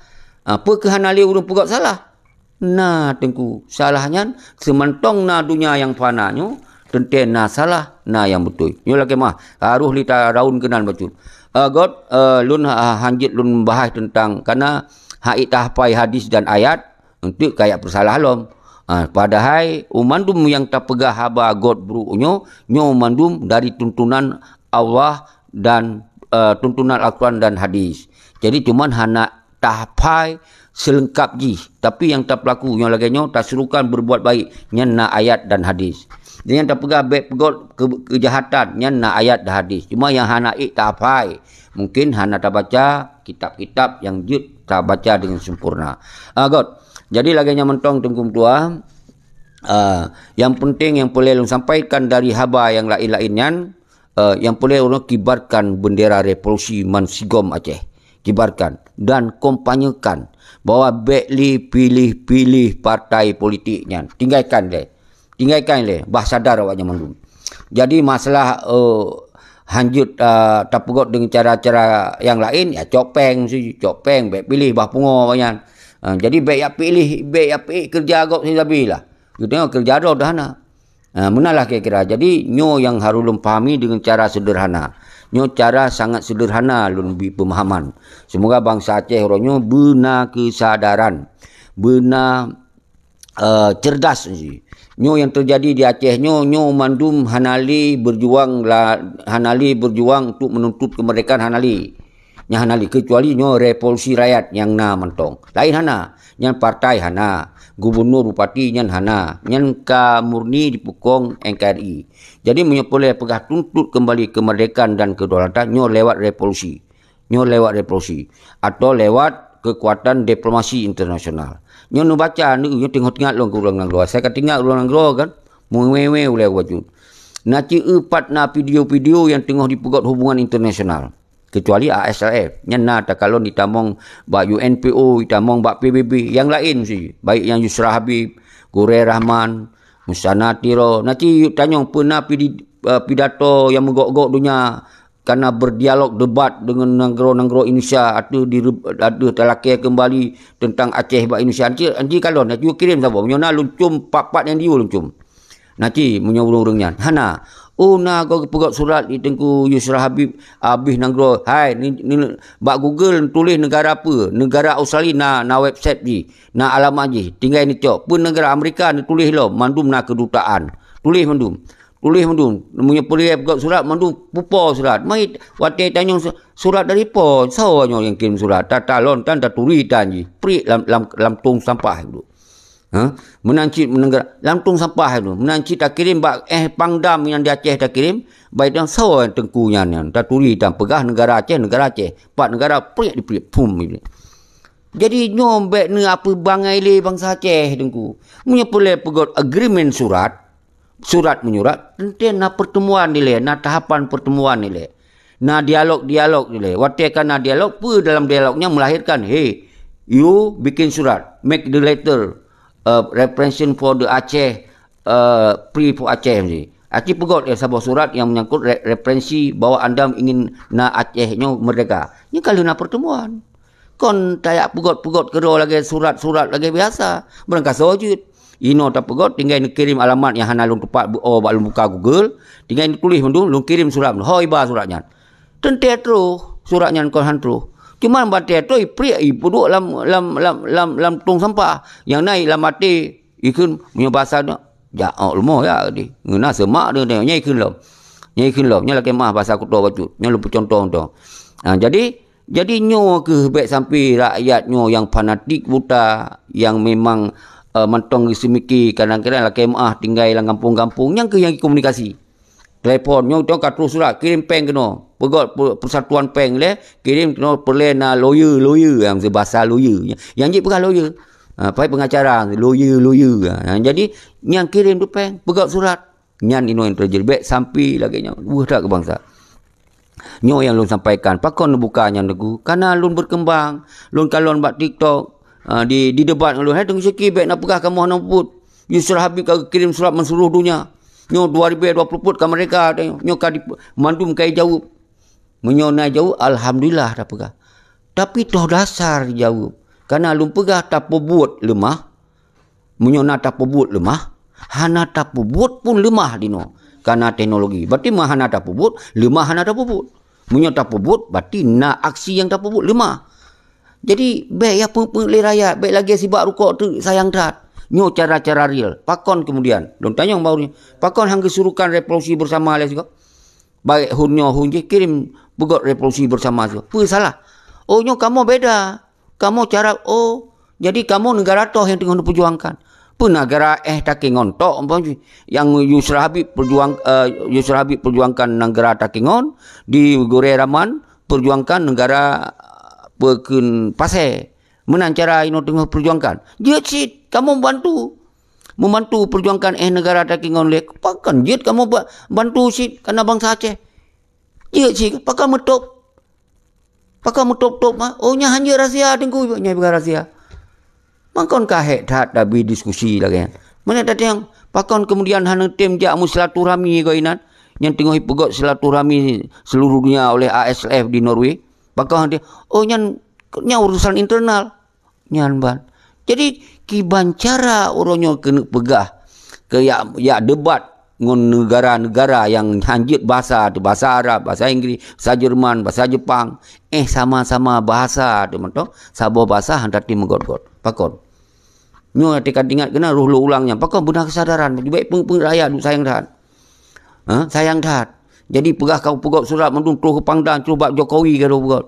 Eh, peue keuh hana lé ureuëng peugét salah? Na, Teungku, salah nyan seumantong na donya nyang fana nyoe, teuntée na salah, na nyang beutôi. Nyoe lakée meuáh, harôh lé taraun keunan bacut. Eh, göt, eh, lôn ha-, hanjeuet lôn bahas teuntang kana hana tahafai hadis dan ayat, eunteuk kajak peusalah lom. Ha, padahai mandum nyang tapeugah haba göt brôk nyoe, nyoe mandum dari tuntunan Allah dan, eh, tuntunan Al-Quran dan hadis. Jadi, cuman hana tahafai seuleungkab jih, tapi nyang tapeulaku nyang lagée nyoe tasurukan berbuat baik, nyan na ayat dan hadis. Dan nyang tapeugah bék peugét keu-, keujahatan, nyan na ayat dan hadis. Cuma nyang hana ék tahafai, mungken hana tabaca kitab-kitab nyang jeuet tabaca deungon sempurna. Ah, göt. Jadi lagée nyan mantong Teungku meutuah, ah, nyang penting nyang peureulée lôn sampaikan dari haba nyang laén-laén nyan, eh, nyang peureulée ulôn kibarkan bendera revolusi bansigom Aceh. Kibarkan dan kampanyekan bahwa bék lé piléh-piléh partai politik nyan. Tinggaikan lé. Tinggaikan lé, bah sadar awaknyan mandum. Jadi masalah, eh, hanjeuet, eh, tapeugét deungon cara-cara nyang laén, ya cok péng si, cok péng, bék piléh bah pungo awaknyan. Eh, jadi bék jak piléh, bék jak piléh keureuja gob sabe-sabe lah. Geutanyoe keureuja droe dah hana. Ha, meunan lah kira-kira. Jadi, nyoe nyang harôh lôn pahami deungon cara seudeurhana. Nyoe cara sangat seudeurhana lôn bi peumahaman. Seumoga bansa Aceh uroe nyoe beuna keusadaran, beuna, eh, cerdas. Nyoe nyang teujadi di Aceh nyoe, nyoe mandum hana lé beujuang la-, hana lé beujuang untuk meununtut keumeurdekaan, hana lé. Nyan hana lé, keucuali nyoe revolusi rakyat nyang na mantong. Laén hana, nyan partai hana, gubunur, bupati nyan hana, nyan ka murni dipeukong N K R I. Jadi, meunyoe peureulée peugah tuntut keumbali keumeurdekaan dan keudaulatan, nyoe lewat revolusi. Nyoe lewat revolusi. Atau lewat keukuatan diplomasi internasional. Nyoe neubaca, nyoe teungoh teuingat lôn keu ureuëng nanggroe. Asai ka teuingat ureuëng nanggroe kan, meuwe-we ulée bacut. Na cit eu pat na video-video nyang teungoh dipeugét hubungan internasional. Kecuali A S R F. Nyan na takalon jitamong bak U N P O, jitamong bak P B B. Nyang laén si, baik nyang Yusra Habib, Gurée Rahman, Musana Tiro. Na cit tanyong peue na pidi-, eh, pidato nyang meugok-gok donya kana berdialog, debat deungon nanggroe-nanggroe Indonesia ateueh di, ateueh talakée keumbali teuntang Aceh bak Indonesia. Anci, anci kalon, na cit kirém saboh. Meunyoe na lôn com pat-pat nyang diyue lôn com. Na cit meunyoe ureuëng-ureuëng nyan. Hana. Oh, na goe geupeugét surat di Teungku Yusra Habib, abéh nanggroe. Hai, ni, ni, bak Google tuléh negara peue? Negara Australia na, na website jih, na alamat jih. Tinggai neucok. Peue negara Amerika neutuléh lom, mandum na keudutaan. Tuléh mandum. Tuléh mandum. Meunyoe peureulée peugét surat, mandum pupo surat. Mai watée tanyong su-, surat dari po, soe nyoe nyang kirim surat? Tatalon tan, taturi tan jih. Priek lam, lam, lam tong sampah dulu. Ha? Meunan cit meunegara, lam tong sampah tu. Meunan cit takirém bak, eh, Pangdam nyang di Aceh takirém, bai dan soe teungku nyan, nyan. Taturi tan peugah negara Aceh, negara Aceh. Pat negara, priek dipriek, pum. Jadi nyoe bék neuapeubangai lé bansa Aceh, Teungku. Meunyoe peureulée peugét agreement surat, surat menyurat, teuntée na pertemuan dilée, na tahapan pertemuan dilée. Na dialog-dialog dilée. Watée ka na dialog, peue dalam dialog nyan melahirkan, "Hey, you bikin surat, make the letter, uh, representation for the Aceh, uh, free for Aceh," meusti. Aci peugét lé saboh surat nyang menyangkut re-, referensi bahwa anda ingin na Aceh nyoe merdeka. Nyan ka lheueh na pertemuan. Kon tajak peugét-peugét keudroe lagée surat-surat lagée biasa. Beurangkasoe jeuet. Inoe tapeugét, tinggai neukirém alamat nyang hana lôn teupat beu-o bak lôn buka Google, tinggai neutuléh mandum, lôn kirém surat mandum. Ho iba surat nyan. Teuntée troh, surat nyan kon han troh. Cuma batée troh ipriek, ipeuduek lam, lam, lam, lam, lam tong sampah. Nyang na i lam até, ikheun meunyoe basa nyoe, jak ôk leumo ya di. Ngeuna seumak deungon nyan ikheun lom. Nyan ikheun lom, nyan lakée meuah basa kuto bacut. Nyan lôn peucuntoh-cuntoh. Ha, jadi, jadi nyoe keuh bék sampai rakyat nyoe nyang fanatik buta, nyang memang, eh, mantong geuseumiké, kadang-kadang lakée meuah tinggai lam gampông-gampông, nyang keuh nyang komunikasi. Telepon, nyoe, nyoe ka troh surat, kirim péng keunoe. Peugöt pe-, persatuan péng lé, kirim keunoe peureulée na lawyer, lawyer, nyang bahasa lawyer. Nyang jeuet peugah lawyer. Ha, pai pengacara, lawyer, lawyer. Ha, jadi, nyang kirim tu péng, peugöt surat. Nyan inoe nyang teujadi, bék sampai lagée nyan. Weueh that keu bansa. Nyoe nyang lôn sampaikan, pakon neubuka nyan Teungku? Karena lôn berkembang, lôn kalon bak TikTok, ah, di, di debat ngon lôn, "Hai Teungku Syeki, bék na peugah kamoe hana muphom. Yusra Habib ka kirim surat meuseuluruh donya. Nyoe dua ribu dua puluh peuet ka merdeka, nyoe ka di, mandum ka jaweueb." Meunyoe na jaweueb, alhamdulillah tapeugah. Tapi toh dasar jaweueb. Karena lôn peugah tapeubuet leumah, Meunyoe na tapeubuet leumah, hana tapeubuet pun leumah dinoe. Kana teknologi. Berarti meunyoe hana tapeubuet, leumah hana tapeubuet. Meunyoe tapeubuet, berarti na aksi nyang tapeubuet leumah. Jadi, bék ya peuet-peuet lé rakyat, bék lagée sibak rukok teuk, sayang that. Nyoe cara-cara real. Pakon kemudian? Lôn tanyong baru nyoe. Pakon han geusurukan revolusi bersama lé sigoe? Baik hun nyoe hun jih kirim peugöt revolusi bersama tu. Peue salah? Oh, nyoe kamoe beda. Kamoe cara, oh, jadi kamoe neugara toh nyang teungoh neupeujuangkan. Peue neugara éh takengon tok umpama jih. Nyang Yusra Habib peujuang, eh, Yusra Habib peujuangkan neugara takengon, di Gurée Rahman peujuangkan neugara, eh, peue kheun pasé. Meunan cara inoe teungoh peujuangkan. Jeuet cit, kamoe bantu. Membantu peujuangkan éh neugara takengon lé. Pakon jeuet kamoe ba-, bantu cit kana bansa Aceh. Jeuet cit, pakon meutôb. Pakon meutôb-tôb, ha? Oh, nyan han jeuet rahsia Teungku, nyan bukan rahsia. Makon ka hék that tabi diskusi lagée nyan. Meunan tateueng, pakon kemudian hana tem jak meusilaturahmi keu inan? Nyang teungoh ipeugöt silaturahmi seluruh dunia oleh A S F di Norway. Pakon dia, oh, nyan, nyan urusan internal. Nyan ban. Jadi, kiban cara uroe nyoe keuneuk peugah keu yak, yak debat ngon neugara-neugara nyang han jeuet bahasa teuh, bahasa Arab, bahasa Inggris, bahasa Jerman, bahasa Jepang, éh, sama-sama bahasa teuh mantong, saboh bahasa han tatem meugot-got. Pakon? Nyoe tika ingat keunan roh lôn ulang nyan. Pakon beuna keusadaran, bék peuet-peuet rakyat duek sayang that. Ha? Sayang that. Jadi peugah ka peugöt surat mandum troh keu Pangdam, troh bak Jokowi ka lôn peugöt.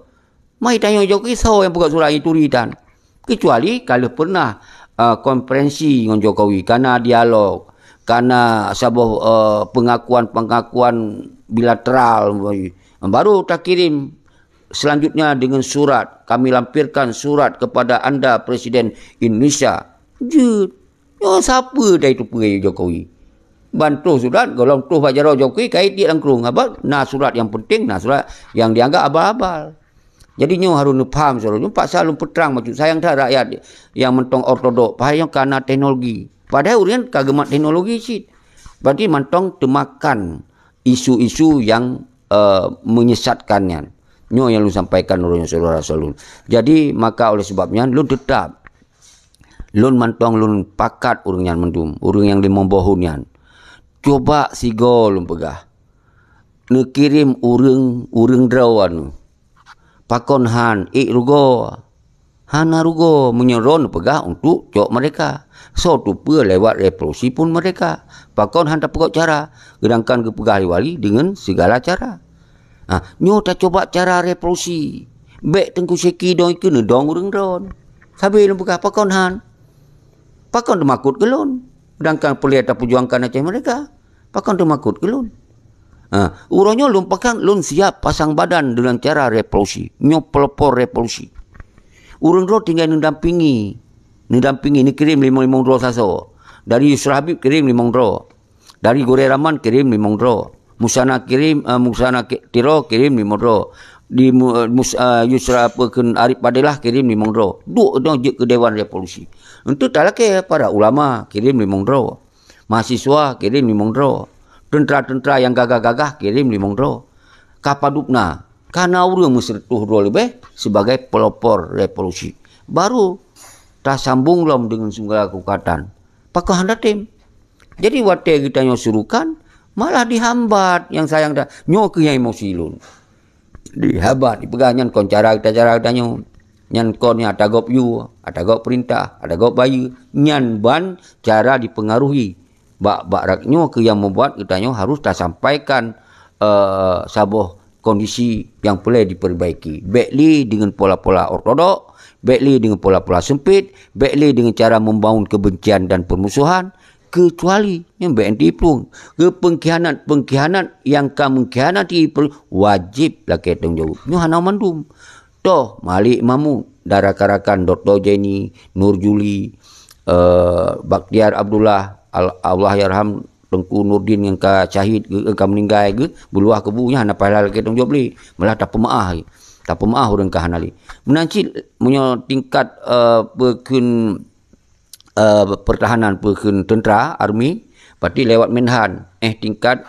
Mai tanyoe Jokowi soe nyang peugöt surat nyang turi tan. Kecuali ka lheueh pernah, eh, konferensi ngon Jokowi, kana dialog, kana saboh, eh, pengakuan-pengakuan bilateral, baru takirim selanjutnya dengan surat, kami lampirkan surat kepada anda Presiden Indonesia. Jeuet. Nyoe sapeue dai tupeue Jokowi? Ban troh surat, gohlom troh bak jaroe Jokowi, ka itiek lam krueng. Sabab na surat nyang penting, na surat nyang dianggap abal-abal. Jadi nyoe harôh neupaham sidroe. Nyoe paksa lôn peutrang bacut, sayang that rakyat nyang mantong ortodok. Padahai nyoe kana teknologi. Padahai ureueng ka geumat teknologi cit. Berarti mantong teumakan isu-isu nyang, eh, menyesatkan nyan. Nyoe nyang lôn sampaikan uroe nyoe syedara-syedara lôn. Jadi maka oleh sebab nyan lôn tetap Lôn mantong lôn pakat ureueng nyan mandum, ureueng nyang limong boh thôn nyan. Cuba sigoe lôn peugah, neukirém ureueng, ureueng droe nyoe. Pakon han ék rugoe? Hana rugoe meunyoe droe neupeugah untuk cok merdeka. Soe tupeue lewat revolusi pun merdeka. Pakon han tapeugöt cara, seudangkan geupeugah lé wali deungon sigala cara. Ha, nyoe tacuba cara revolusi. Bék Teungku Syeki dong ikeue neudong ureueng droe. Sabe lôn peugah pakon han. Pakon teumakot keu lôn. Seudangkan peureulée tapeujuangkan Aceh Merdeka. Pakon teumakot keu lôn. Ha, uroe nyoe lôn pakat lôn siap pasang badan deungon cara revolusi. Nyoe pelopor revolusi. Ureueng droe tinggai neudampingi. Neudampingi, neukirém limong-limong droe sasoe. Dari Yusra Habib kirém limong droe. Dari Gurée Rahman kirém limong droe. Musana kirém, eh, Musana ki-, Tiro kirém limong droe. Di Mu-, eh, Mus-, eh, Yusra apa kheun Arif Fadillah kirém limong droe. Duek nyoe jeuet keu Dewan Revolusi. Enteuk talakée para ulama kirém limong droe. Mahasiswa kirém limong droe. Teuntra-teuntra nyang gagah-gagah kirém limong droe. Ka padub na, ka na ureueng meusireutôh droe leubeh sibagai pelopor revolusi. Baru tasambong lom deungon sigala keukatan. Pakon hana tem. Jadi watée geutanyoe surukan, malah dihambat nyang sayang that. Nyoe keuh nyang emosi lôn. Di haba dipeugah nyan kon cara geutanyoe. Nyan kon nyang ata gob yue, ata gob peurintah, ata gob bayeue. Nyan ban cara dipengaruhi. Bak, bak rak nyoe keuh nyang membuat geutanyoe harus tasampaikan, eh, saboh kondisi nyang peureulée dipeurbaiki. Bék lé deungon pola-pola ortodok, bék lé deungon pola-pola sempit, bék lé deungon cara membangun kebencian dan permusuhan, keucuali nyan bék teuiplung keu peungkhianat-peungkhianat nyang ka meungkhianati per-, wajéb lakée tanggung jaweueb. Nyoe hana mandum. Toh Malik Mahmud dan rakan-rakan Doktor Jenny, Nur Juli, eh, Bakhtiar Abdullah, Al-, Allahyarham Teungku Nurdin nyang ka syahid geuh, ka meuninggai geuh, beuluwah kubu nyan hana pahala lakée tanggung jaweueb lé. Malah tapeumeuáh, tapeumeuáh ureuëng ka hana lé. Meunan cit meunyoe tingkat, eh, peukheun, eh, pertahanan, peukheun teuntra, army, berarti lewat Menhan, eh, tingkat,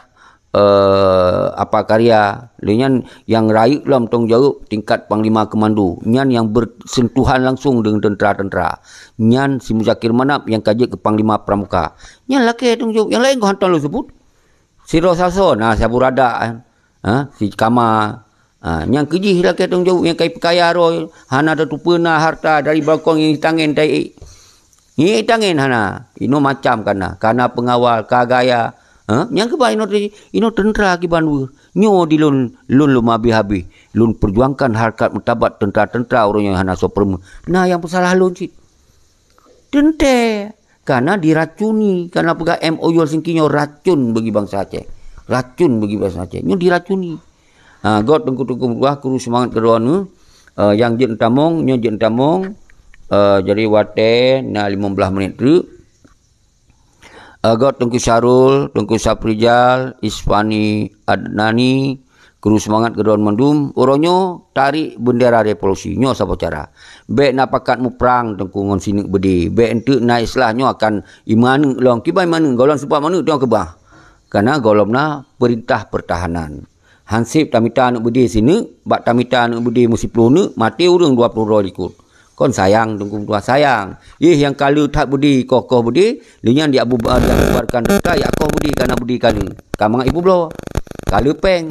eh, apa karya. Lé nyan nyang rayeuk lom tanggung jaweueb tingkat panglima komando. Nyan nyang bersentuhan langsung deungon teuntra-teuntra. Nyan si Muzakir Manaf nyang ka jeuet keu panglima pramuka. Nyan lakée tanggung jaweueb. Nyang laén kon hana lôn seubut. Sidroe sasoe na sabu radak, eh. Ha, si Kama. Ha, nyang keujih lakée tanggung jaweueb nyang ka ipeukaya droe, hana tatupeue na harta dari balkon nyang tangen tai. Nyang tangen hana, inoe macam kana, kana pengawal, ka gaya. Ha, nyang keuba inoe teu-, inoe teuntra kiban weueh. Nyoe di lôn, lôn lom habéh-habéh. Lôn perjuangkan harkat martabat teuntra-teuntra ureuëng nyang hana soe peureumeun. Na nyang peusalah lôn cit. Teuntée, kana diracuni, kana peugah M O U Helsinki nyoe racun bagi bansa Aceh. Racun bagi bansa Aceh. Nyoe diracuni. Ha, göt teungku-teungku meutuah, kru seumangat keudroe nyoe. Eh, nyang jeuet tamong, nyoe jeuet tamong. Eh, jadi watée na limong blaih menit treuk. Eh, göt Teungku Syarul, Teungku Saprijal, Isfani Adnani, kru seumangat keudroe mandum, uroe nyoe tarék beundera revolusi. Nyoe saboh cara. Bék na pakat muprang teungku ngon sineuk beudé. Bék eunteuk na istilah nyoe akan ié maneuk lom. Kiban maneuk, gohlom seupôt maneuk teungoh keubah. Kana gohlom na peurintah peurtahanan. Hanseb tamita aneuk beudé sineuk, bak tamita aneuk beudé meusiploh neuk, maté ureuëng dua ploh droe likot. Kon sayang teungku meutuah, sayang. Yeh nyang ka le that beudé, koh-koh beudé, lé nyan diabu-, diabubarkan teuka, jak koh beudé, kana beudé ka le. Ka mangat ipeubloe. Ka le péng.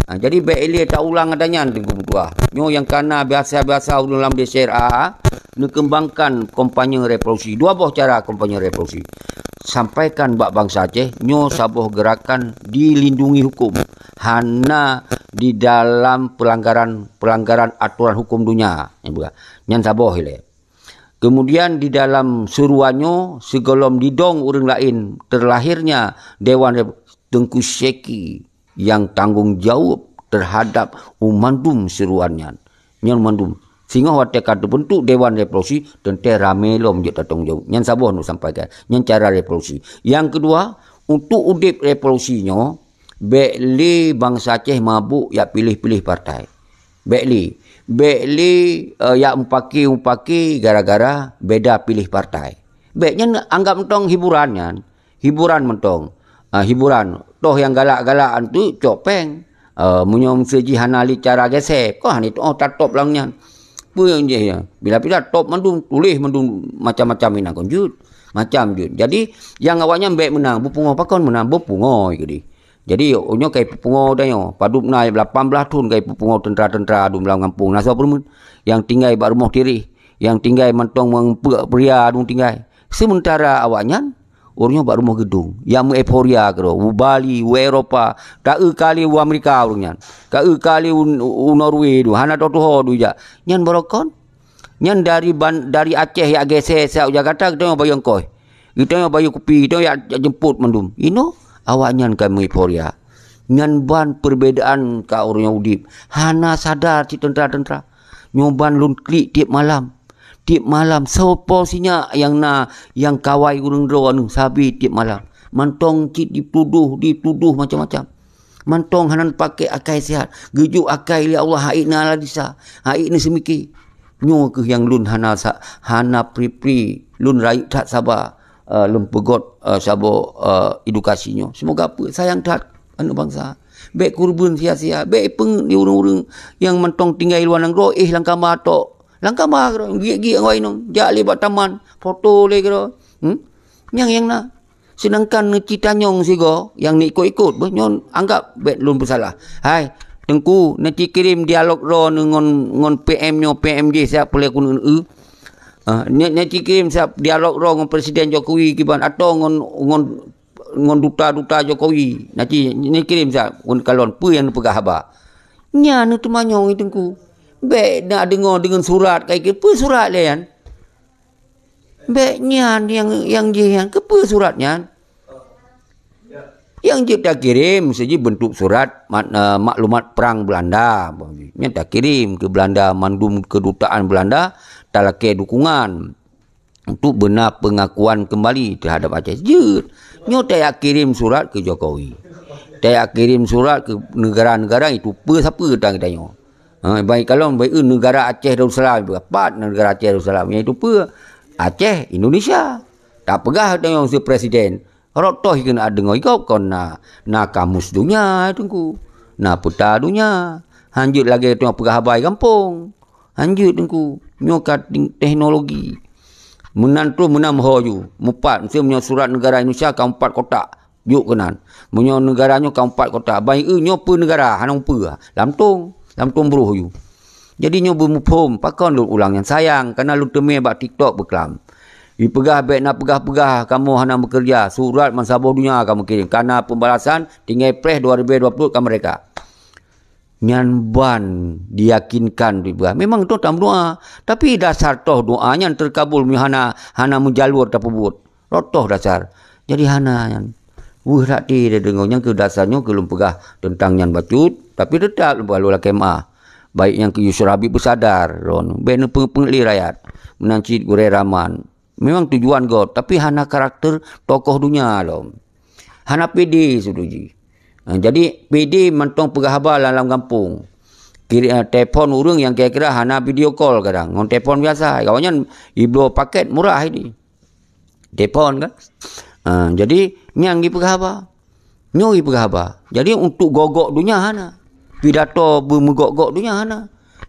Ha, jadi bék ilée taulang ata nyan teungku meutuah. Nyoe nyang kana biasa-biasa ureuëng lam D C R A, neukeumbangkan kampanye revolusi. Dua boh cara kampanye revolusi. Sampaikan bak bansa Aceh, nyoe saboh geurakan dilindungi hukum. Hana di dalam pelanggaran, pelanggaran aturan hukum dunia. Nyan saboh ilée. Kemudian di dalam seruan nyoe, sigohlom didong ureuëng laén terlahirnya Dewan Rep-, Teungku Syeki nyang tanggong jaweueb terhadap mandum seruan nyan. Nyan mandum. Singoh watée ka teubeuntuk Dewan Revolusi, teuntée ramé lom jeuet tatanggung jaweueb. Nyan saboh neusampaikan. Nyan cara revolusi. Nyang keudua, untuk udeb revolusi nyoe, bék lé bansa Aceh mabök jak piléh-piléh partai. Bék lé. Bék lé, eh, jak mupaki-mupaki gara-gara beda piléh partai. Bék, nyan anggab mantong hiburan nyan. Hiburan mantong. Ah, hiburan. Toh nyang galak-galak antu cok péng. Ah, meunyoe meuseuji hana lé cara gesep, kah hana tuoh tatop lam nyan. Peue nyang jih ya? Bila-bila top mandum, tuléh mandum macam-macam inan kon jeuet. Macam jeuet. Jadi, nyang awaknyan bék meunang, beupungoh pakon meunang, beupungoh keudeh. Jadi, nyoe kai peupungoh tanyoe, padub na lapan blaih thon kai peupungoh teuntra-teuntra dum lam gampông. Na soe peureumeun? Nyang tinggai bak rumoh tireh, nyang tinggai mantong meungeupeuk pria dum tinggai. Sementara awaknyan, ureuëng nyoe bak rumoh geudong, nyang meu-euforia keudroe, u Bali, u Eropa, ka eu kali u Amerika ureuëng nyan, ka eu kali u, u Norway dum, hana tatuho dum jak. Nyan barokon. Nyan dari ban-, dari Aceh jak gesé siat u Jakarta, geutanyoe bayeue ongkoh. Geutanyoe bayeue kupi, geutanyoe jak, jak jemput mandum. Inoe awaknyan ka meu-euforia. Nyan ban perbedaan ka ureuëng nyang udeb. Hana sadar cit teuntra-teuntra. Nyoe ban lôn klik tieb malam. Tieb malam, soe po sinyak nyang na, nyang kawai ureuëng droe aneuëk sabe tieb malam. Mantong cit ditudoh, ditudoh macam-macam. Mantong hana pakai akai sihat. Geujok akai lé Allah, hai na ladisa, hai na seumiki. Nyoe keuh nyang lôn hana sa-, hana pri-pri, lôn rayeuk that saba, eh, lôn peugöt, eh, saboh, eh, edukasi nyoe. Seumoga peue sayang that aneuëk bansa. Bék keureubeuen sia-sia, bék peungeuet di ureuëng-ureuëng nyang mantong tinggai luwa nanggroe, eh, lam kama tok. Lam kama keudroe, giek-giek ngon inong, jak lé bak taman, foto lé keudroe. Hmm? Nyang, nyang na. Seudangkan neuci tanyong sigoe nyang neuikot-ikot, beuh nyoe anggab bék lôn peusalah. Hai, Teungku, neuci kirém dialog droeneuh ngon, ngon P M nyoe, P M jih siat peureulée keuneuk eu. Ah, nya, neuci kirém siat dialog droe ngon Presiden Jokowi kiban, atau ngon, ngon, ngon duta-duta Jokowi. Neuci, neukirém siat ngon kalon peue nyang neupeugah haba. Nyan neuteumanyong i Teungku. Bék na deungoe deungon surat kai ke, peue surat lé nyan? Bék nyan nyang, nyang jih nyan, keupeue surat nyan? Nyang jeuet takirém, siji bentuk surat mat-, eh, maklumat perang Belanda. Nyan takirém keu Belanda, mandum kedutaan Belanda talakée dukungan untuk beuna pengakuan kembali terhadap Aceh. Jeuet. Nyoe tajak kirém surat keu Jokowi. Tajak kirém surat keu negara-negara itu, peue sapeue tan geutanyoe. Ha, baik kalon, baik, eh, negara Aceh Darussalam, pat negara Aceh Darussalam, iaitu peue? Aceh, Indonesia. Tapeugah tanyoe si presiden. Rot toh keuneuk deungoe gob kon na, na kamus donya, Teungku. Na peta donya. Hanjeuet lagée tanyoe peugah haba gampông. Hanjeuet, Teungku. Nyoe ka ting-, teknologi. Meunan troh meunan ho ju. Mupat, miseu meunyoe surat negara Indonesia ka empat kotak. Jok keunan. Meunyoe negara nyoe ka empat kotak, baik, eh, nyoe peue negara, hana peue. Lam tong, lam tong broh yu. Jadi nyoe beumuphom, pakon lôn ulang nyan sayang, kana lôn teumé bak TikTok beuklam. Ipeugah bék na peugah-peugah kamoe hana meukeureuja, surat meusaboh donya kamoe kirém, kana peubalasan tinggai preh dua ribu dua puluh ka meurdeka. Nyan ban diyakinkan dipeugah. Memang toh tameudoa, tapi dasar toh doa nyan teukabul meuhana, hana meujalur tapeubuet. Rotoh dasar. Jadi hana nyan. Weueh that ti deungoe nyang keu dasar nyoe keu lôn peugah teuntang nyan bacut, tapi teutap lôn peugah lôn lakée meu'ah. Baik nyang keu Yusra Habib beusadar, lôn bék neupeungeut-peungeut lé rakyat. Meunan cit Gurée Rahman. Memang tujuan göt, tapi hana karakter tokoh donya lom. Hana pede sidroe jih. Ha, jadi pede mantong peugah haba lam, lam gampông. Kiri, eh, telepon ureuëng nyang kira-kira hana video call kadang. Ngon telepon biasa. Awaknyan ibloe paket murah ini. Telepon kan. Ha, jadi nyang jipeugah haba. Nyoe jipeugah haba. Jadi untuk gok-gok donya hana. Pidato beumeugok-gok donya hana.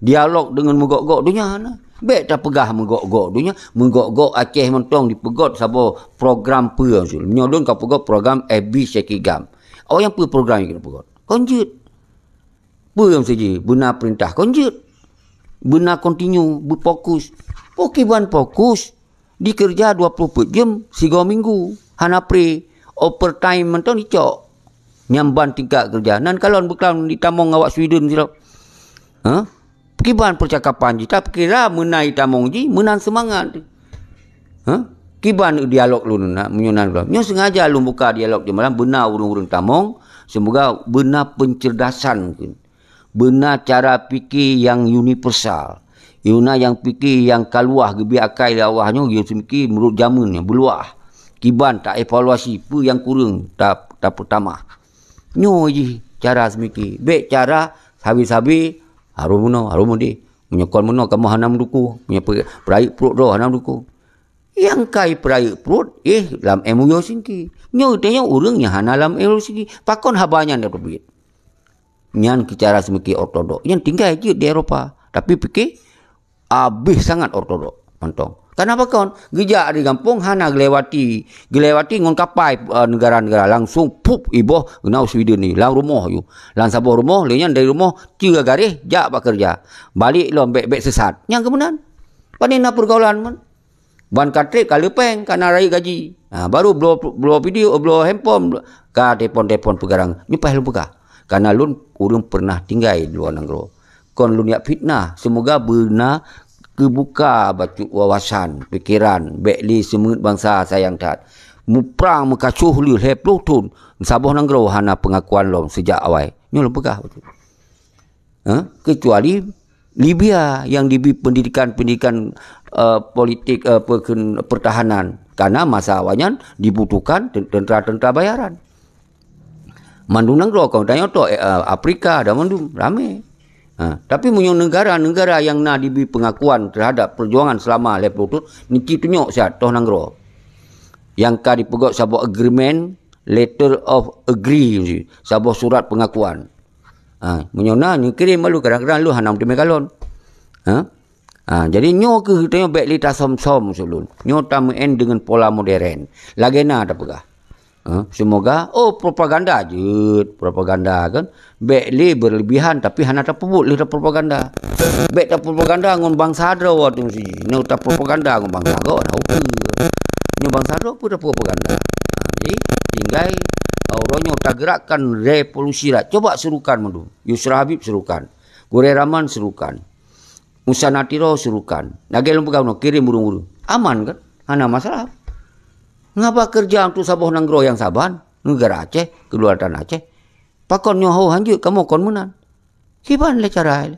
Dialog deungon meugok-gok donya hana. Bék tapeugah meugok-gok donya, meugok-gok Aceh mantong dipeugöt saboh program peue. Meunyoe lôn ka peugöt program F B Sekigam. Oh, nyang peue program nyang keuneuk peugöt? Kon jeuet. Peue nyang siji, beuna peurintah kon jeuet. Beuna continue, beufokus. Pokiban fokus. Dikeureuja dua ploh peuet jeuem sigoe minggu, hana pre, overtime mantong dicok. Nyang ban tingkat keureuja. Nan kalon beuklam jitamong awak Sweden sidroe. Ha? Kiban peucakapan jih, tapi kira meunan jitamong jih, meunan seumangat. Ha? Kiban dialog lôn na, meunyoe nan lôn. Nyoe sengaja lôn buka dialog jih malam, beuna ureuëng-ureuëng tamong, seumoga beuna pencerdasan keu. Beuna cara pike nyang universal. Iéuna nyang pike nyang ka luwah geubri akai lé Allah nyoe, geuyue seumiki meunurot jameun nyang beuluwah. Kiban taevaluasi peue nyang kureueng ta-, tapeutamah. Nyoe jih cara seumiki. Bék cara sabe-sabe harôh meunoe, harôh meudeh. Meunyoe kon meunoe kamoe hana meudukung. Meunyoe pe-, peurayeuk pruet droe hana meudukung. Nyang kai peurayeuk pruet, eh, lam M O U singki. Nyoe teuh nyoe ureuëng nyang hana lam M O U singki. Pakon haba nyan teubiet? Nyan keu cara seumiki ortodok. Nyan tinggai jeuet di Eropa. Tapi pike, abéh sangat ortodok mantong. Kenapa kon? Geujak di gampông hana geulewati. Geulewati ngon kapai, eh, negara-negara. Langsung pup iboh geunau Sweden ni. Lam rumoh yu. Lam saboh rumoh, lé nyan dari rumoh, ceue garéh, jak bak keureuja. Balik lom bék-bék sesat. Nyang keumeunan. Pane na peurgaulan man. Ban ka treb ka leupeng, ka na rayeuk gaji. Ha, baru bloe, bloe video, bloe handphone, bloe, ka telepon-telepon peugarang. Nyoe paih lôn peugah. Kana lôn ureuëng peureunah tinggai di luwa nanggroe. Kon lôn jak fitnah, seumoga beuna keubuka bacut wawasan, pikeran, bék lé seumeuet bansa sayang that. Muprang meukasoh lheueh lhée ploh thon, saboh nanggroe hana peungakuan lom seujak awai. Nyoe lôn peugah bacut. Ha? Kecuali Libya yang diberi pendidikan-pendidikan, eh, politik, eh, perken-, pertahanan. Karena masa awaknyan dibutuhkan ten-, tentera-tentera bayaran. Mandum nanggroe kon tanyoe toh, eh, Afrika dan mandum ramé. Ha, tapi meunyoe negara-negara yang na diberi pengakuan terhadap perjuangan selama lhée ploh thon, niki tunyok siat toh nanggroe. Yang ka dipeugöt saboh agreement, letter of agree, saboh surat pengakuan. Ha, meunyoe na, nyoe kirém balu kadang-kadang lôn hana meuteumé kalon. Ha? Ha, jadi nyoe keuh tanyoe bék lé tasöm-söm siulôn. Nyoe tameu'en deungon pola modern. Lagée na tapeugah. Ha, semoga, oh, propaganda jeuet, propaganda kan. Bék lé berlebihan, tapi hana tapeubuet lé tapropaganda. Bék tapropaganda ngon bansa droe tu siji. Nyoe tapropaganda ngon bansa gob, dah ukeue. Nyoe bansa droe peue tapropaganda. Ha, jadi, tinggai, eh, uroe nyoe tagerakkan revolusi lah. Coba serukan mandum. Yusra Habib serukan. Gurée Rahman serukan. Musa Natiro serukan. Lagée lôn peugah bunoe, kirém ureuëng-ureuëng. Aman kan? Hana masalah. Ngapa kerja untuk saboh nanggroe nyang saban? Negara Aceh, kedaulatan Aceh. Pakon nyoe ho hanjeuet kamoe kon meunan? Kiban lé cara lé.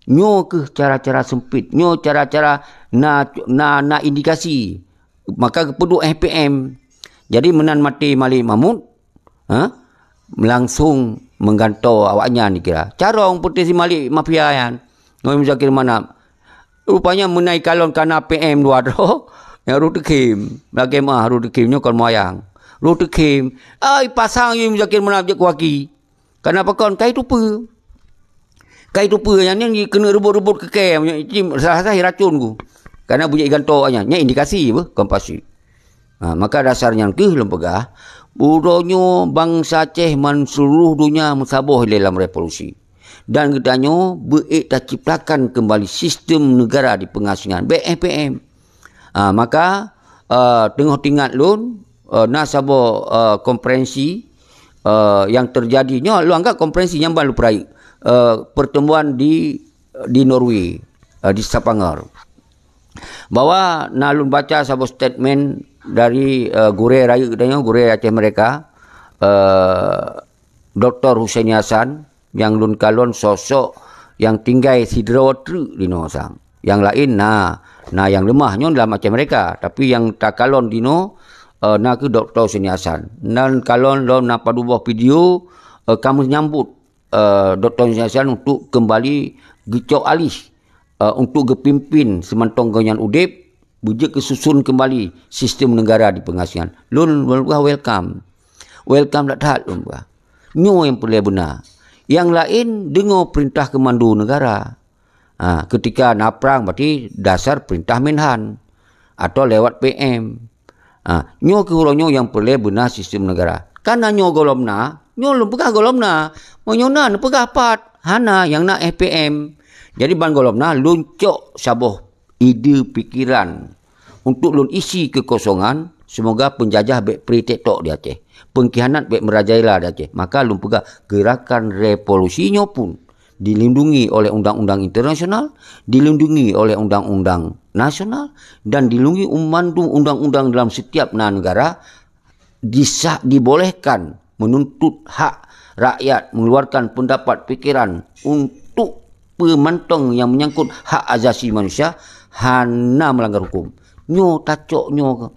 Nyoe keuh cara-cara sempit. Nyoe cara-cara na, na, na indikasi. Maka geupeuduek F P M. Jadi meunan maté Malik Mahmud, ha? Langsong menggantoe awaknyan dikira. Carông putih si Malik mafia nyan. Ngon Muzakir Manaf. Rupanya meunai kalon kana P M dua droe, nyang roh teukhém. Lagée mah roh teukhém nyoe kon moyang. Roh teukhém. Ai pasang yue Muzakir Manaf jeuet kuaki. Kana pakon kai tupeue. Kai tupeue nyan, nyan keuneuk reubot-reubot keu kém, nyan cit rasa-rasa racun ku. Kana bujék gantoe nyan, nyan indikasi beuh, kon pasti. Ha, maka dasar nyan keuh lôn peugah, uroe nyoe bansa Aceh man seluruh donya meusaboh lé lam revolusi. Dan geutanyoe beuék taciptakan keumbali sistem negara di peungasingan, bék F P M. Ha, maka, eh, teungoh teuingat lôn, eh, na saboh, eh, konferensi, eh, nyang teujadi nyoe, lôn anggap konferensi nyang ban lôn peurayeuk, eh, pertemuan di, di Norway, eh, di Stavanger. Bahwa na lôn baca saboh statement dari, eh, gurée rayeuk geutanyoe, gurée Aceh Merdeka, eh, Doktor Husaini Hasan, nyang lôn kalon sosok nyang tinggai sidroe treuk di noe sang. Nyang laén na, na nyang leumah nyoe lam Aceh Merdeka, tapi nyang takalon di noe, eh, na keuh Doktor Husaini Hasan. Nan kalon lom na padub boh video, eh, ka meunyambut, eh, Doktor Husaini Hasan untuk keumbali geucok aléh, eh, untuk geupimpin seumantong gobnyan udeb, beujeuet keususun keumbali sistem negara di peungasingan. Lôn, lôn peugah welcome. Welcome that-that lôn peugah. Nyoe nyang peureulée beuna. Nyang laén deungoe peurintah keumando negara. Ha, keutika na prang berarti dasar peurintah Menhan atau lewat P M. Ha, nyoe keuh uroe nyoe nyang peureulée beuna sistem negara. Kana nyoe gohlom na, nyoe lôn peugah gohlom na. Meunyoe na neupeugah pat, hana nyang na F P M. Jadi ban gohlom na lôn cok saboh ide pikiran untuk lôn isi keukosongan, semoga peunjajah bék pri tek tok di Aceh, peungkhianat bék meurajalela di Aceh. Maka lôn peugah geurakan revolusi nyoe pun dilindungi oleh undang-undang internasional, dilindungi oleh undang-undang nasional, dan dilindungi mandum undang-undang dalam setiap na negara, disa-, dibolehkan menuntut hak rakyat mengeluarkan pendapat pikiran untuk peumantong nyang menyangkut hak asasi manusia, hana melanggar hukum. Nyoe tacok nyoe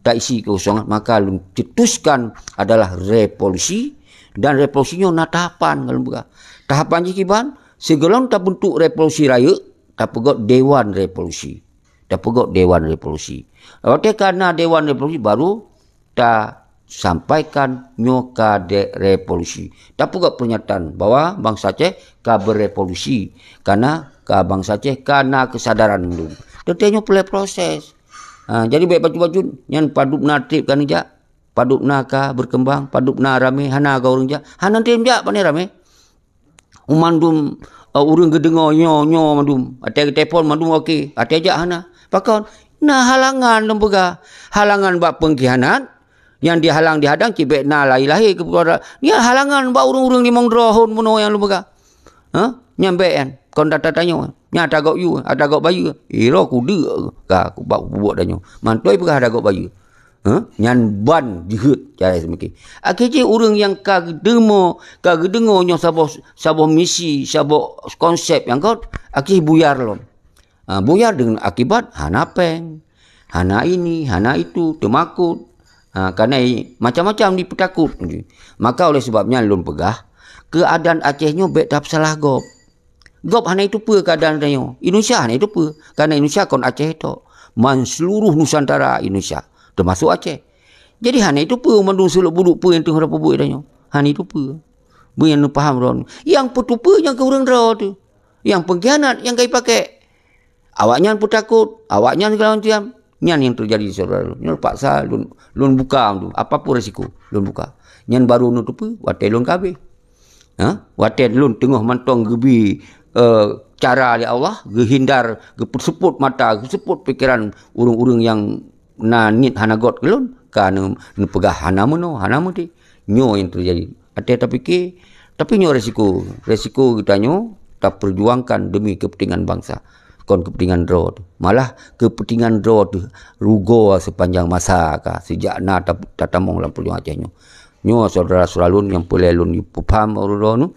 taisi keukosongan, maka lôn cetuskan adalah revolusi, dan revolusi nyoe na tahapan ngon lôn peugah. Tahapan jih kiban, sigohlom tabentuk revolusi rayeuk, tapeugöt dewan revolusi. Tapeugöt dewan revolusi. Watée ka na dewan revolusi, baru tasampaikan nyoe ka de-, revolusi. Tapeugöt peunyataan bahwa bansa Aceh ka berevolusi, karena ka bansa Aceh ka na keusadaran mandum. Teuntée nyoe peureulée proses. Ha, jadi bék bacut-bacut, nyan padub na treb ka neujak, padub na ka berkembang, padub na ramé, hana ka ureuëng jak, hana treb jak pane ramé. Mandum, eh, ureuëng geudeungoe nyoe, nyoe mandum. Watée geutelepon mandum oke, watée jak hana. Pakon? Na halangan lôn peugah. Halangan bak peungkhianat, nyang dihalang dihadang cit bék na lahé-lahé keu peukara. Nyan halangan bak ureuëng-ureuëng limong droe hon bunoe nyang lôn peugah. Ha? Nyan bék nyan. Kon data tanyoe. Nyan ata gok yue, ata gok bayeue. Iro kudeuk ka bak bubuet tanyoe. Mantoi peugah ata gok bayeue. Ha? Nyan ban jeuhet cara seumiké. Akhé jih ureuëng nyang ka geudeungoe, ka geudeungoe nyoe saboh, saboh misi, saboh konsep nyang kot, akhé buyar lom. Ha, buyar deungon akibat hana péng, hana ini, hana itu, teumakot. Ha, karena i-, macam-macam dipeutakot. Maka oleh sebab nyan lôn peugah, keuadaan Aceh nyoe bék tapeusalah gob. Gob hana iteupeue keuadaan tanyoe. Indonesia hana iteupeue. Karena Indonesia kon Aceh tok. Man seluruh Nusantara Indonesia, termasuk Aceh. Jadi hana iteupeue mandum suluk buduk peue nyang teungoh tapeubuet tanyoe. Hana iteupeue. Beu nyang neupaham droen. Nyang peuteupeue nyang keu ureuëng droe tu. Nyang peungkhianat nyang ka ipakék. Awaknyan peutakot, awaknyan segala macam. Nyan nyang teujadi, syedara lôn. Nyoe paksa lôn, lôn buka tu. Apapun resiko, lôn buka. Nyan baru lôn teupeue, watèe lôn ka abéh. Ha? Watèe lôn teungoh mantong geubi, eh, cara lé Allah, geuhindar, geupeuseuôt mata, geuseupôt pikeran ureuëng-ureuëng nyang na niet hana göt keu lôn, ka neu-, neupeugah hana meunoe, hana meuti. Nyoe nyang teujadi. Watèe tapike, tapi nyoe resiko. Resiko geutanyoe tapeujuangkan demi keupeuntengan bansa. Kon keupeuntengan droe teuh. Malah keupeuntengan droe teuh rugoe seupanjang masa ka, sejak na ta-, tatamong lam peujuangan Aceh nyoe. Nyoe syedara-syedara lôn nyang peureulèe lôn peupham uroe nyoe.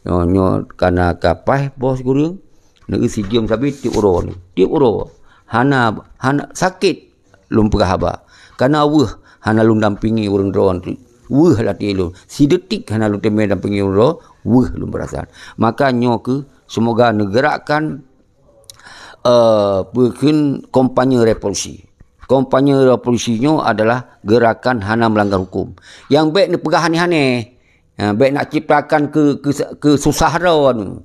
Nyoe, nyoe kana ka paih boh sikureueng. Neu si jeuem sabe tiep uroe nyoe. Tiep uroe. Hana, hana sakét lôn peugah haba. Kana weueh hana lôn dampingi ureuëng droe nyoe. Weueh lam até lôn. Sidetik hana lôn teumé dampingi ureuëng droe, weueh lôn peurasaan. Maka nyoe keuh, semoga neugerakkan, eh, peue kheun, kampanye revolusi. Kampanye revolusi nyoe adalah gerakan hana melanggar hukum. Nyang bèk neupeugah aneh-aneh. Ha, bèk nak ciptakan ke, ke, kesusah droe nyoe.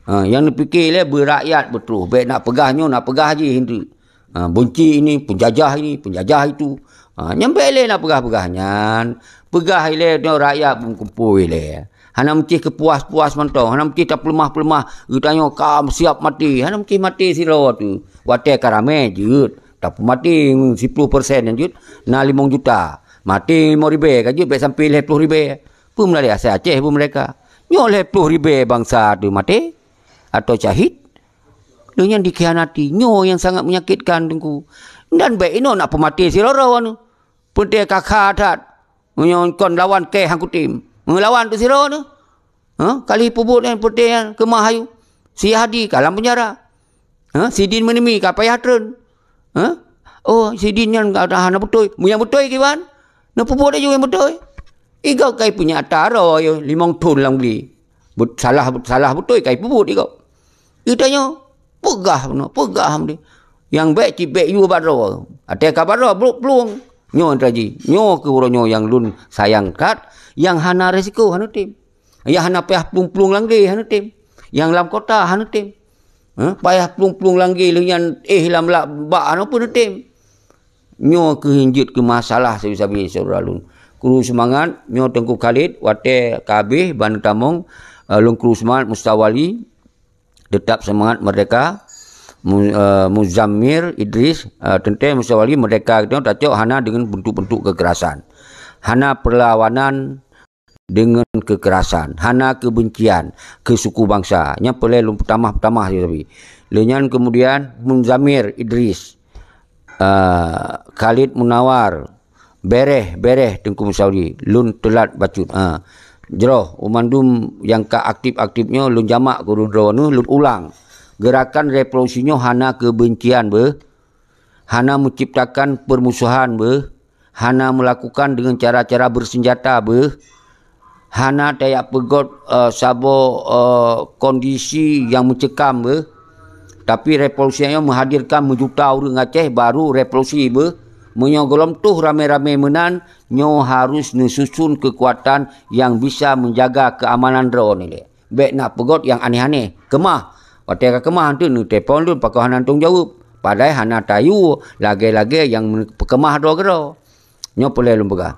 Ha, nyang neupike lé beurakyat beutôi. Bèk nak peugah nyoe, nak peugah jih hindeuh. Ha, benci ini, penjajah ini, penjajah itu. Ha, nyan bèk lé nak peugah-peugah nyan. Peugah ilèe nyoe rakyat meukumpôi lé. Hana meusti keupuas-puas mantong, hana meusti tapeuleumah-peuleumah, geutanyoe ka siap maté. Hana meusti maté sidroe teuh. Watèe ka ramé jeuet, tapeumaté siploh persen nyan jeuet, na limong juta. Maté limong ribèe ka jeuet, bèk sampai lhèe ploh ribèe. Peue meulalu asai Aceh beu meurdeka. Nyoe lhèe ploh ribèe bansa teuh maté atau syahid. Lheueh nyan dikhianati. Nyoe nyang sangat menyakitkan, Teungku. Dan bèk inoe nak peumaté sidroe-droe nyoe. Peunténg ka kha that. Meunyoe kon lawan kèe han kutem. Meulawan teuh sidroe nyoe. Ha? Kali peubuet nyan peunténg nyan keumah ayue. Si Hadi ka lam peunjara. Ha? Sidin Meunimi ka payah treun. Ha? Oh, sidin nyan ka hana beutôi. Meunyo beutôi kiban? Neupeubuet laju nyang beutôi. Igob kai peunyata droe limong thon lam glé. Bet-, salah, salah beutôi kai peubuet igob. Geutanyoe peugah bunoe, peugah meunan. Nyang bèk cit bèk yue bak droe. Watèe ka bak droe, brok plueng. Nyoe teujadi. Nyoe keuh uroe nyoe nyang lôn sayang that, nyang hana resiko hana tem. Nyang hana payah plueng-plueng lam glé hana tem. Nyang lam kota hana tem. Ha? Payah plueng-plueng lam glé lheueh nyan éh lam lak bak hana pun tem. Nyoe keuh nyang jeuet keu masalah sabe-sabe syedara lôn. Kru seumangat, nyoe Teungku Khalid, watèe ka abéh ban tamong, eh, lôn kru seumangat Mustawali, tetap seumangat meurdeka. Mu-, eh, Muzammir Idris, eh, teuntèe Mustawali meurdeka geutanyoe tacok hana deungon beuntuk-beuntuk keukerasan. Hana peulawanan deungon keukerasan, hana keubencian keu suku bansa. Nyan peureulèe lôn peutamah-peutamah sabe-sabe. Lheueh nyan keumudian Muzamir Idris, ah, Khalid Munawar, bèrèh, bèrèh Teungku Meusaudi, lôn teulat bacut. Ah, jroh, u mandum nyang ka aktif-aktif nyoe lôn jamak keu droeneuh, lôn ulang. Geurakan revolusi nyoe hana keubencian beuh, hana meuciptakan peurmusohan beuh, hana meulakukan deungon cara-cara beuseunjata beuh, hana tajak peugöt, eh, saboh, eh, kondisi nyang meuceukam beuh. Tapi revolusi nyoe meuhadirkan meujuta ureuëng Aceh baru revolusi beuh. Meunyoe gohlom toh ramé-ramé meunan, nyoe harôh neususun keukuatan nyang bisa meujaga keuamanan droeneuh lé. Bèk na peugöt nyang aneh-aneh. Keumah. Watèe ka keumah, eunteuk neutelepon lôn pakon hana tanggung jaweueb. Padahai hana tayue lagèe-lagèe nyang peukeumah droe keudroe. Nyoe peureulèe lôn peugah.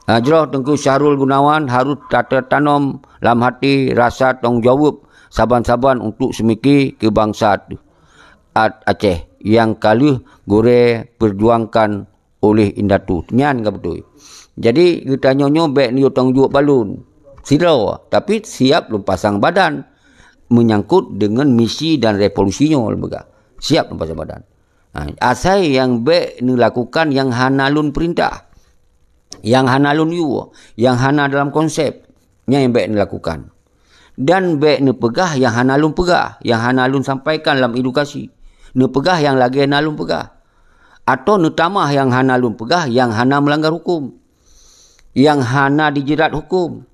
Ah, jroh Teungku Syahrul Gunawan harôh tateutanöm lam até rasa tanggung jaweueb saban-saban untuk seumiki keu bansa Aceh nyang ka lheueh gurèe peujuangkan oleh indatu. Nyan ka beutôi. Jadi, geutanyoe nyoe bèk neuyue tanggung jaweueb bak lôn sidroe, tapi siap lôn pasang badan meunyangkot deungon misi dan revolusi nyoe lôn peugah. Siap lôn pasang badan. Ha, asai nyang bèk neulakukan nyang hana lôn peurintah, nyang hana lôn yue, nyang hana dalam konsep, nyan nyang bèk neulakukan. Dan bèk neupeugah nyang hana lôn peugah, nyang hana lôn sampaikan lam edukasi. Neupeugah nyang lagèe na lôn peugah. Atau neutamah nyang hana lôn peugah, nyang hana meulanggar huköm, nyang hana dijerat huköm.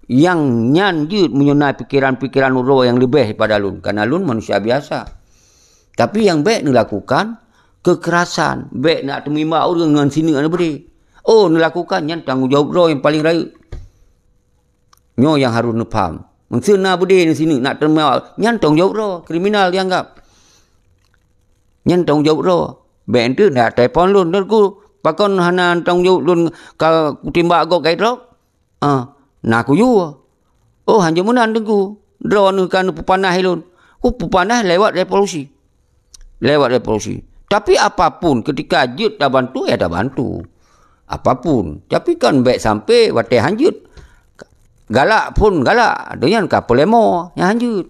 Nyang nyan jeuet meunyoe na pikeran-pikeran uroe nyang leubeh daripada lôn, kareuna lôn manusia biasa. Tapi nyang bèk neulakukan, keukerasan, bèk nak teumeuimbak ureuëng ngon sineuk aneuk beudé. Oh, neulakukan nyan tanggông jaweueb droe nyang paleng rayeuk. Nyoe nyang harôh neupham. Meuseu na beudé ngon sineuk nak teumeuimbak, nyan tanggông jaweueb droe, kriminal jianggab. Nyan tanggong jaweueb droe. Bék enteuk na telepon lôn, "Teungku, pakon hana tanggong jaweueb lôn ka kutimbak gob keu droe?" "Ah, na kuyue." "Oh, hanjeuet meunan, Teungku. Droeneuh ka neupeupanaih lôn." "Oh, peupanaih lewat revolusi." Lewat revolusi. Tapi apapun, ketika jeuet tabantu, ya tabantu. Apapun. Tapi kan bék sampai watée hanjeuet. Galak phon galak, donya ka peuleumah nyang hanjeuet.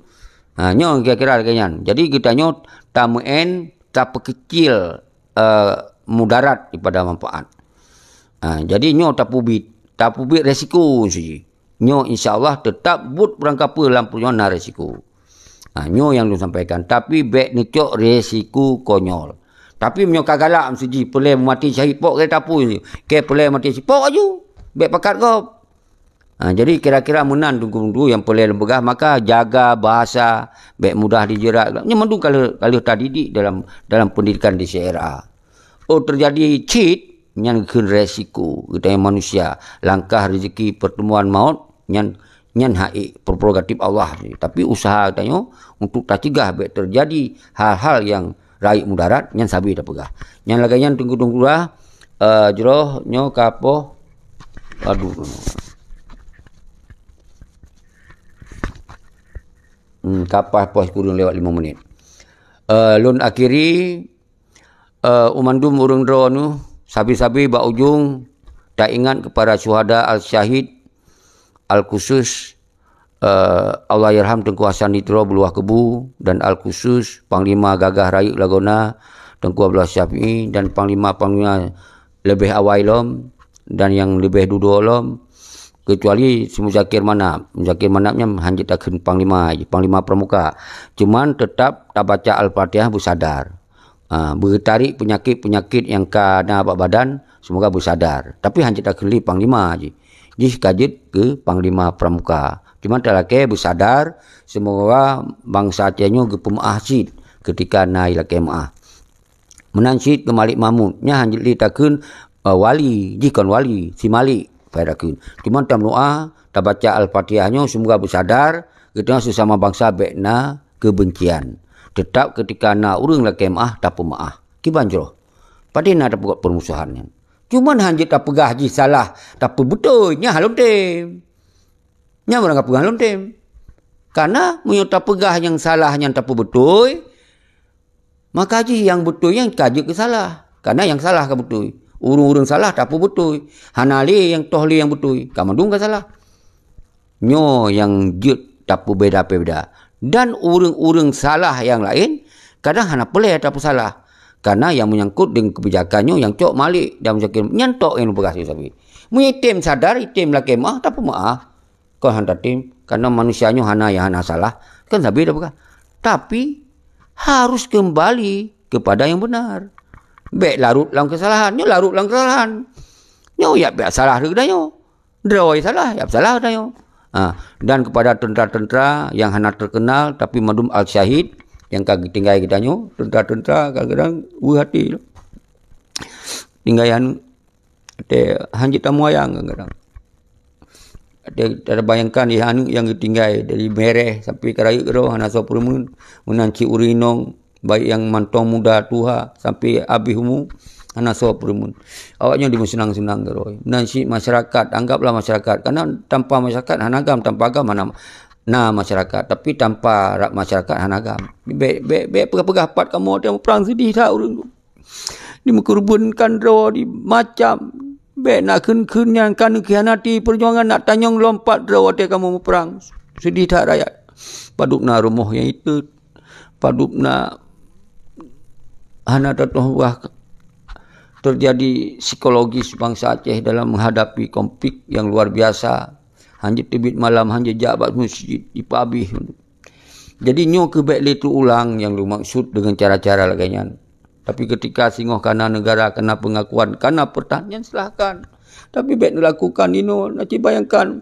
Ha, nyoe kira-kira lagée nyan. Jadi geutanyoe tameu'en tapeukeucil, eh, mudarat daripada manfaat. Ha, jadi nyoe tapubiet, tapubiet resiko siji. Nyoe insya Allah tetap buet beurangkapeue lam peue nyoe na resiko. Ha, nyoe nyang lôn sampaikan. Tapi bék neucok resiko konyol. Tapi meunyoe ka galak meuseujih, peulée meumaté syahid pok keu tapui, keu peulée maté sipok aju. Bék pakat gob. Ha, jadi kira-kira meunan teungku-teungku nyang peulée lôn peugah, maka jaga bahasa, bék mudah dijerat. Nyoe mandum ka lheueh, ka lheueh tadidik dalam, dalam pendidikan di C R A. Oh, teujadi cit, nyan kheun resiko geutanyoe manusia. Langkah rezeki pertemuan maut, nyan, nyan hak prerogatif Allah. Tapi usaha geutanyoe untuk tacegah bék teujadi hal-hal nyang rayeuk mudarat, nyan sabe tapeugah. Nyan lagée nyan teungku-teungku lah, eh, jroh nyoe ka poh. Aduh. Hmm, ka paih poh sikureueng lewat lima menit. Eh, lôn akhiri, eh, u mandum ureuëng droeneuh, sabe-sabe bak ujong taingat kepada syuhada al-syahid, al-khusus, eh, Allahyarham Teungku Hasan Nitro Beuluah Keubu dan al-khusus Panglima Gagah Rayeuk Lagona Teungku Abdullah Syafi'i dan panglima-panglima leubeh awai lom dan nyang leubeh dudoe lom, keucuali si Muzakir Manab. Muzakir Manab nyan hanjeuet takheun panglima, panglima pramuka. Cuman teutap tabaca Al-Fatihah beusadar. Ha, beutarek peunyakét-peunyakét nyang ka na bak badan, semoga beusadar. Tapi hanjeuet takheun lé panglima jih. Jih ka jeuet keu panglima pramuka. Cuman talakée beusadar, semoga bansa Aceh nyoe geupeumeu'ah cit keutika na ilakée meu'ah. Meunan cit keu Malik Mahmud, nyan hanjeuet lé takheun, eh, wali, jih kon wali, si Malik, pai takheun. Cuman tameudoá, tabaca Al-Fatihah nyoe semoga beusadar, geutanyoe sesama bansa bék na keubencian. Teutap keutika na ureuëng lakée meu'ah, tapeumeu'ah. Kiban jroh. Padahai na tapeugah peurmusohan nyan. Cuman hanjeuet tapeugah jih salah, tapeubeutôi, nyan hana lom tem. Nyan ureuëng ka peugah lom tem. Karena meunyoe tapeugah nyang salah nyan tapeubeutôi, maka jih nyang beutôi nyan ka jeuet keu salah. Karena nyang salah ka beutôi. Ureuëng-ureuëng salah tapeubeutôi. Hana lé nyang toh lé nyang beutôi. Ka mandum ka salah. Nyoe nyang jeuet tapeubeda-beda. Dan ureuëng-ureuëng salah nyang laén, kadang hana peureulée tapeusalah. Karena nyang meunyangkot deungon keubijakan nyoe nyang cok Malik dan Muzakir nyan tok nyang peugah sabe-sabe. Meunyoe item sadar, item lakée meu'ah, tapeumeu'ah. Kon hana tatem, karena manusia nyoe hana nyang hana salah, kan sabe tapeugah. Tapi, harus kembali kepada yang benar. Bék larot lam kesalahan. Nyoe larot lam kesalahan. Nyoe ya bék salah geutanyoe. Droe salah, ya salah geutanyoe. Ha, dan kepada tentara-tentara yang hana terkenal tapi mandum al-syahid yang ka geutinggai geutanyoe, tentara-tentara kadang-kadang weueh até. Tinggai aneuk, watée hanjeuet tamuayang kadang-kadang. Watée tabayangkan, ya, aneuk nyang geutinggai dari mereh sampai ka rayeuk keudroe hana soe peureumeun, meunan cit ureuëng inong, baik nyang mantong muda tuha sampai habéh umu, hana soe peureumeun. Awaknyan dimeuseunang-seunang keudroe. Meunan cit masyarakat, anggaplah masyarakat, karena tanpa masyarakat hana agam, tanpa agam hana na masyarakat, tapi tanpa ra-, masyarakat hana agam. Bék, bék, bék peugah-peugah pat kamoe teuh muprang, seudeh that ureuëng tu. Dimeukeureubeunkan droe di macam. Bék na kheun-kheun nyang ka neukhianati peujuangan, nak tanyong lom pat droe watée kamoe muprang. Seudeh that rakyat. Padub na rumoh nyang itot. Padub na hana teutoh wah teujadi psikologis bansa Aceh dalam menghadapi konflik yang luar biasa. Hanjeuet teubiet malam, hanjeuet jak bak meuseujid, jipeuhabéh. Jadi nyoe keuh bék lé teuulang nyang lôn maksud deungon cara-cara lagée nyan. Tapi keutika singoh kana neugara, kana peungakuan, kana peurtahan, nyan silahkan. Tapi bék neulakukan inoe, na cit bayangkan.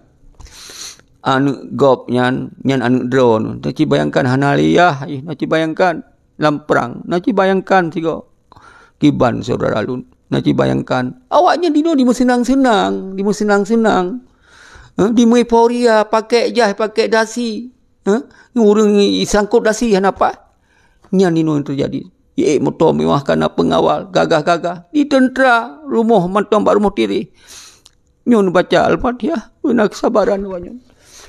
Aneuk gob nyan, nyan aneuk droeneuh, na cit bayangkan hana lé yah, na cit bayangkan lam prang, na cit bayangkan sigoe. Kiban syedara lôn, na cit bayangkan. Awaknyan dinoe dimeuseunang-seunang, dimeuseunang-seunang. Eh, dimeueuforia, pakai jas, pakai dasi. Eh, ureuëng isangkot dasi hana paih. Nyan dinoe nyang teujadi. Iék moto mewah, kana peungawal gagah-gagah, di teuntra, rumoh mantong bak rumoh tireh. Nyoe neubaca Al-Fatihah, beuna keusabaran awaknyan.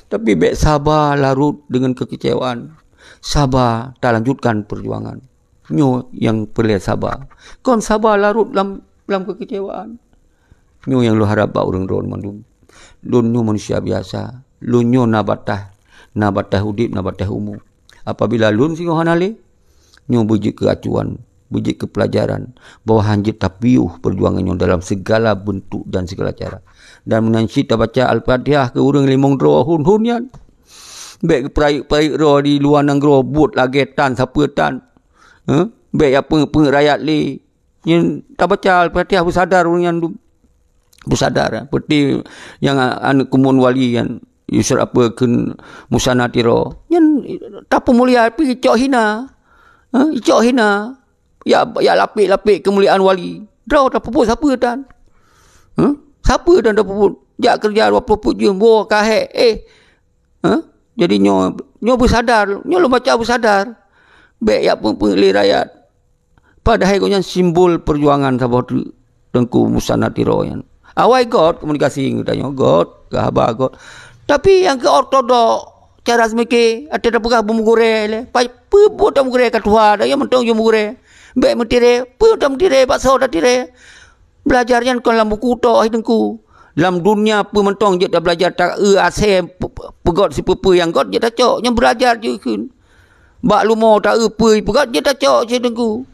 Tapi bék saba larot deungon keukeucewaan. Saba talanjutkan peujuangan. Nyoe nyang peureulée saba. Kon saba larot lam, lam keukeucewaan. Nyoe nyang lôn harab bak ureuëng droe mandum. Lôn nyoe manusia biasa. Lôn nyoe na bataih, na bataih udeb, na bataih umu. Apabila lôn singoh hana lé, nyoe beujeuet keu acuan, beujeuet keu peulajaran bahwa hanjeuet tapiôh peujuangan nyoe dalam segala beuntuk dan segala cara. Dan meunan cit tabaca Al-Fatihah keu ureuëng limong droe hon-hon nyan. Bék geupeurayeuk-peurayeuk droe di luwa nanggroe buet lagée tan sapeue tan. Heh? Bék jak peungeuet-peungeuet rakyat lé. Nyan tabaca Al-Fatihah beusadar ureuëng nyan dum. Beusadar, eh, peuti nyang aneuëk keumuen wali nyan, Yusuf apa kheun Musa Natiro. Nyan tapeumulia pih icok hina. Ha, icok hina. Ya, ya lapek-lapek keumuliaan wali. Droe tapeubuet sapeue tan. Ha? Sapeue tan tapeubuet. Jak keureuja dua ploh peuet jeuem, woe kahek. Eh, Ha? Jadi nyoe, nyoe beusadar, nyoe lôn baca beusadar. Bék jak peungeuet-peungeuet lé rakyat. Padahai gobnyan simbol peujuangan saboh teuk Teungku Musa Natiro nyan. Awai göt komunikasi ngon geutanyoe, göt, keu haba göt. Tapi nyang keu ortodok, cara seumike, até tapeugah beumeugurée lé. Pai peue buet tameugurée ka tuha, dak ya mantong jeuet meugurée. Bék meutirée, peue tameutire, baksoe tatire. Beulajar nyan kon lam buku tok hai Teungku. Lam dunia peue mantong jeuet tabelajar, ta-eu asée pe-, pe-, peugöt sipeue-peue nyang göt jeuet tacok, nyang beulajar jeuet kheun. Bak lumo ta-eu peue peugöt jeuet tacok cit Teungku.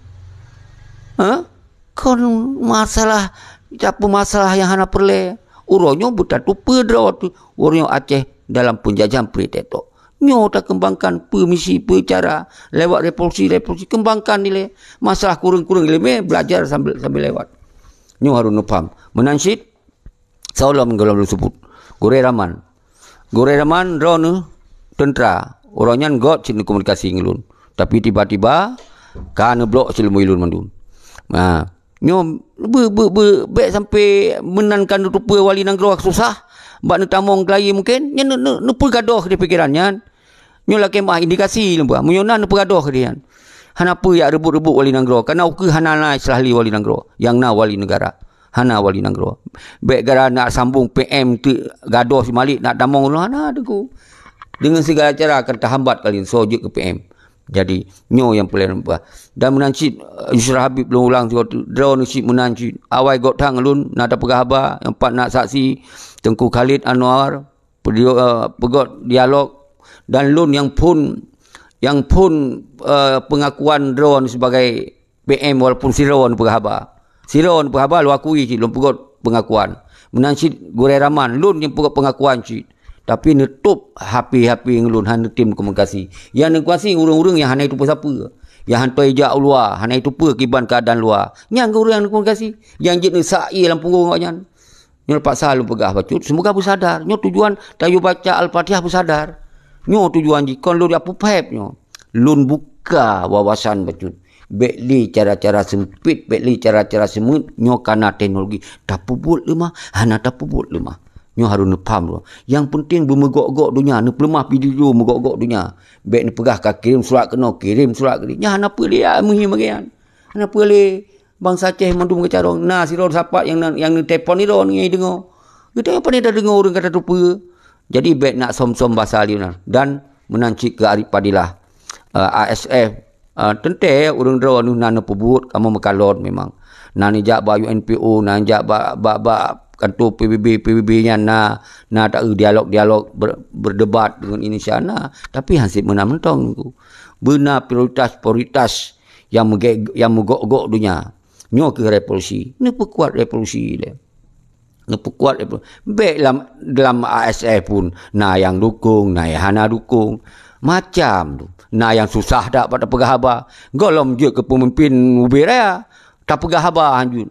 Ha? Kon masalah, tapeumasalah nyang hana peureulée. Uroe nyoe beutatupeue droe teuh, uroe nyoe Aceh dalam peunjajahan peurintah tok. Nyoe takeumbangkan peue misi, peue cara, lewat revolusi-revolusi, keumbangkan nilai. Masalah kureueng-kureueng ileumé, belajar sambil, sambil lewat. Nyoe harôh neupaham. Meunan cit, soe lom gohlom lôn seubut. Gurée Raman. Gurée Raman droeneuh teuntra. Uroe nyan göt cit neukomunikasi ngon lôn. Tapi tiba-tiba, ka neublok cit leumui lôn mandum. Nah, Nyoe beu-, beu-, beu-, bék sampoe meunan ka neutupeue wali nanggroe susah, bak neutamong keulayi mungken, nyan neu-, neu-, neupeugadôh di pikeran nyan. Nyoe lakée meuah indikasi lôn peugah, meunyoe na neupeugadôh di nyan. Hana peue jak reubot-reubot wali nanggroe, kareuna ukeue hana na istilah lé wali nanggroe, nyang na wali neugara, hana wali nanggroe. Bék gara na sambong P M teuk gadôh si Malik nak tamong, hana Teungku. Deungon sigala cara akan tahambat kalian soe jeuet keu P M. Jadi, nyoe nyang peureulée lôn peugah. Dan meunan cit, eh, Yusra Habib lôn ulang sigoe teuk, droeneuh cit meunan cit. Awai göt that ngon lôn, na tapeugah haba, nyang pat na saksi, Teungku Khalid Anwar, peudio-, eh, peugöt dialog, dan lôn nyang phon, nyang phon, eh, peungakuan droeneuh sibagai P M walaupun sidroe neupeugah haba. Sidroe neupeugah haba, lôn akui cit, lôn peugöt peungakuan. Meunan cit Gurée Raman, lôn nyang peugöt peungakuan cit. Tapi neutôb H P-H P ngon lôn, hana neutem komunikasi. Nyang neukomunikasi ureuëng-ureuëng nyang hana jitupeue sapeue. Nyang hana jijak u luwa, hana jitupeue kiban keuadaan luwa. Nyan ureuëng nyang neukomunikasi. Nyang jeuet neusak ié lam punggong awaknyan. Nyoe leupaksa lôn peugah bacut, seumoga beusadar. Nyoe tujuan tayue baca Al-Fatihah beusadar. Nyoe tujuan jih, kon lôn jak peuphép nyoe. Lôn buka wawasan bacut. Bék lé cara-cara seumpit, bék lé cara-cara seumeuet, nyoe kana teknologi. Tapeubuet leumah, hana tapeubuet leumah. Nyoe harôh neupham lôn. Nyang peunteng beumeugok-gok donya, neupeuleumah video meugok-gok donya. Bék neupeugah ka kirém surat keunoe, kirém surat keudéh. Nyan hana peue lé, ya, muhim bagian. Hana peue lé. Bansa Aceh mandum geucarông, na sidroe sapat nyang na, nyang neutelepon sidroe ngon deungoe. Geutanyoe pane tadeungoe ureuëng ka tatupeue. Jadi bék nak som-som basa lé na. Dan meunan cit keu Arif Fadilah, eh, A S F, eh, teuntée ureuëng droeneuh na neupeubuet kamoe meukalon memang. Na neujak bak U N P O, na neujak bak, bak, bak kantor P B B, P B B nyan na, na ta-eu dialog-dialog ber-, berdebat deungon Indonesia na. Tapi hana cit meunan mantong Teungku. Beuna prioritas-prioritas nyang meuge-, nyang meugok-gok donya. Nyoe kheueh revolusi. Neupeukuat revolusi lé. Neupeukuat revolusi. Bék lam, dalam A S F pun na nyang dukung, na nyang hana dukung. Macam tu. Na nyang susah that bak tapeugah haba. Gohlom jeuet keu peumimpin ubé raya. Tapeugah haba hanjeuet.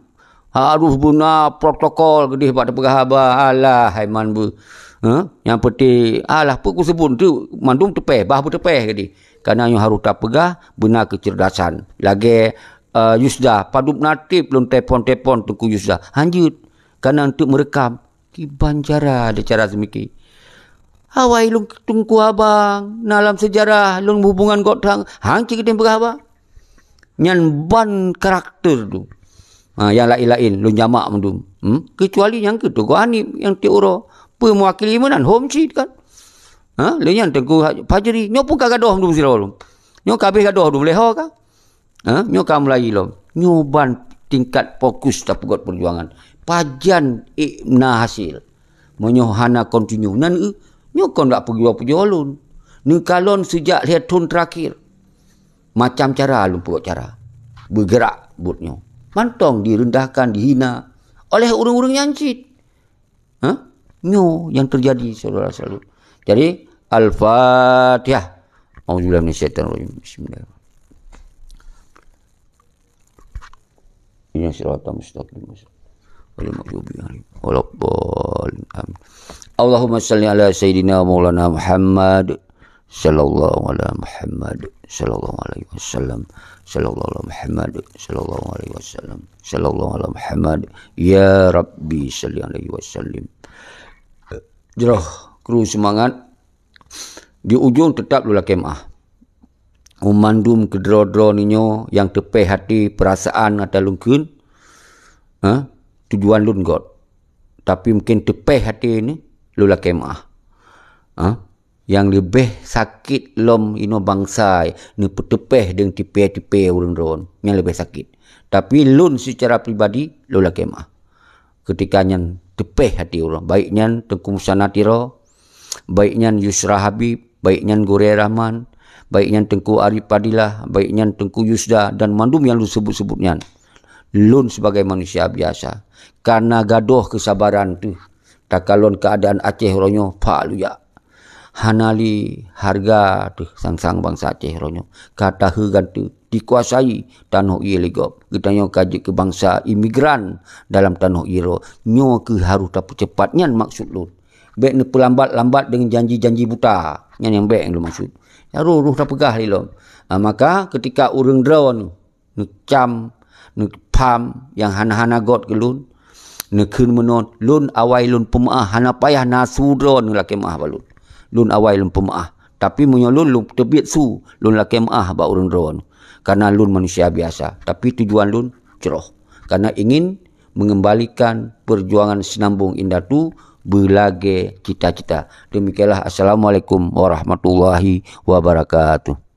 Harôh beuna protokol keudéh bak tapeugah haba. Alah, hai man beuh. Huh? Nyang peunteng, alah, peue kuseubut tu, mandum teupéh, bah beuteupéh keudéh. Kareuna nyoe harôh tapeugah beuna keucerdasan. Lagée eh, Yusda, padub na treb lôn telepon-telepon Teungku Yusda. Hanjeuet, kareuna eunteuk meureukam. Kiban cara, ada cara seumike. Awai lôn Teungku Abang, na lam seujarah lôn hubungan gobnyan, hang cit geutem peugah haba. Nyan ban karakter tu. Ha, nyang laén-laén lôn jamak mandum. Hmm? Keucuali nyang keu Teungku Hanif nyang tiep uroe. Peue meuwakili meunan hom cit kan. Ha, lé nyan Teungku Fajri. Nyoe pun ka gadôh mandum sidroe lom. Nyoe ka habéh gadôh dua belas ho ka. Ha, nyoe ka mulai lom. Nyoe ban tingkat fokus tapeugot peujuangan. Pajan ék na hasil. Meunyoe hana kontinu, nan eu, nyoe kon dak peujuang-peujuang lôn. Neukalon sejak lhèe thon terakhir. Macam cara lôn peugot cara. Bergerak buet nyoe. Mantong direndahkan, dihina oleh ureuëng-ureuëng nyang cit. Ha? Nyoe yang terjadi, saudara selalu. Jadi, Al-Fatihah. Auzubillahi minasyaitonirrajim. Bismillah. Ihdinas siratal mustaqim. Ghairil maghdubi alaihim waladdallin. Amin. Allahumma shalli ala sayyidina maulana Muhammad sallallahu ala Muhammad sallallahu alaihi wasallam, sallallahu ala Muhammad sallallahu alaihi wasallam, sallallahu ala Muhammad, ya Rabbi shalli alaihi wasallim. Jroh kru seumangat. Di ujong teutap lôn lakèe meu'ah. Meumandum keudroe-droe nyoe nyang teupèh até peurasaan ata lôn kheun, ha, tujuan lôn göt. Tapi mungken teupèh até ni lôn lakèe meu'ah. Ha, nyang leubeh sakét lom inoe bansa neupeuteupèh deungon tipèe-tipèe ureuëng droe, nyang leubeh sakét. Tapi lôn seucara pribadi lôn lakèe meu'ah. Ketika nyan teupèh até ureuëng, baik nyan Teungku Musanna Tiro, baik nyan Yusra Habib, baik nyan Gurèe Rahman, baik nyan Teungku Arif Fadilah, baik nyan Teungku Yusda dan mandum nyang lôn sebut-sebut nyan. Lôn sebagai manusia biasa, karena gadôh keusabaran teuh, takalon keuadaan Aceh uroe nyoe, pak lujak. Hana lé hareuga teuh sang-sang bansa Aceh uroe nyoe. Ka taheu ganteue, dikuasai tanoh ié lé gob. Geutanyoe ka jeuet keu bansa imigran dalam tanoh ié droe. Nyoe keuh harôh tapeucepat, nyan maksud lôn. Bèk neupeulambat-lambat deungon janji-janji buta. Nyan nyang bèk lôn maksud. Harôh-harôh tapeugah lé lom. Ah, maka keutika ureuëng droeneuh neucam, neupham nyang hana-hana göt keu lôn, neukheun meunan, lôn awai lôn peumeu'ah, hana payah na su droeneuh lakèe meu'ah bak lôn. Lôn awai lôn peumeu'ah. Tapi meunyoe lôn, lôn teubiet su, lôn lakèe meu'ah bak ureuëng droeneuh. Karena lôn manusia biasa, tapi tujuan lôn jroh. Karena ingin mengembalikan perjuangan Sinambong Indatu beulagèe cita-cita. Demikianlah, assalamualaikum warahmatullahi wabarakatuh.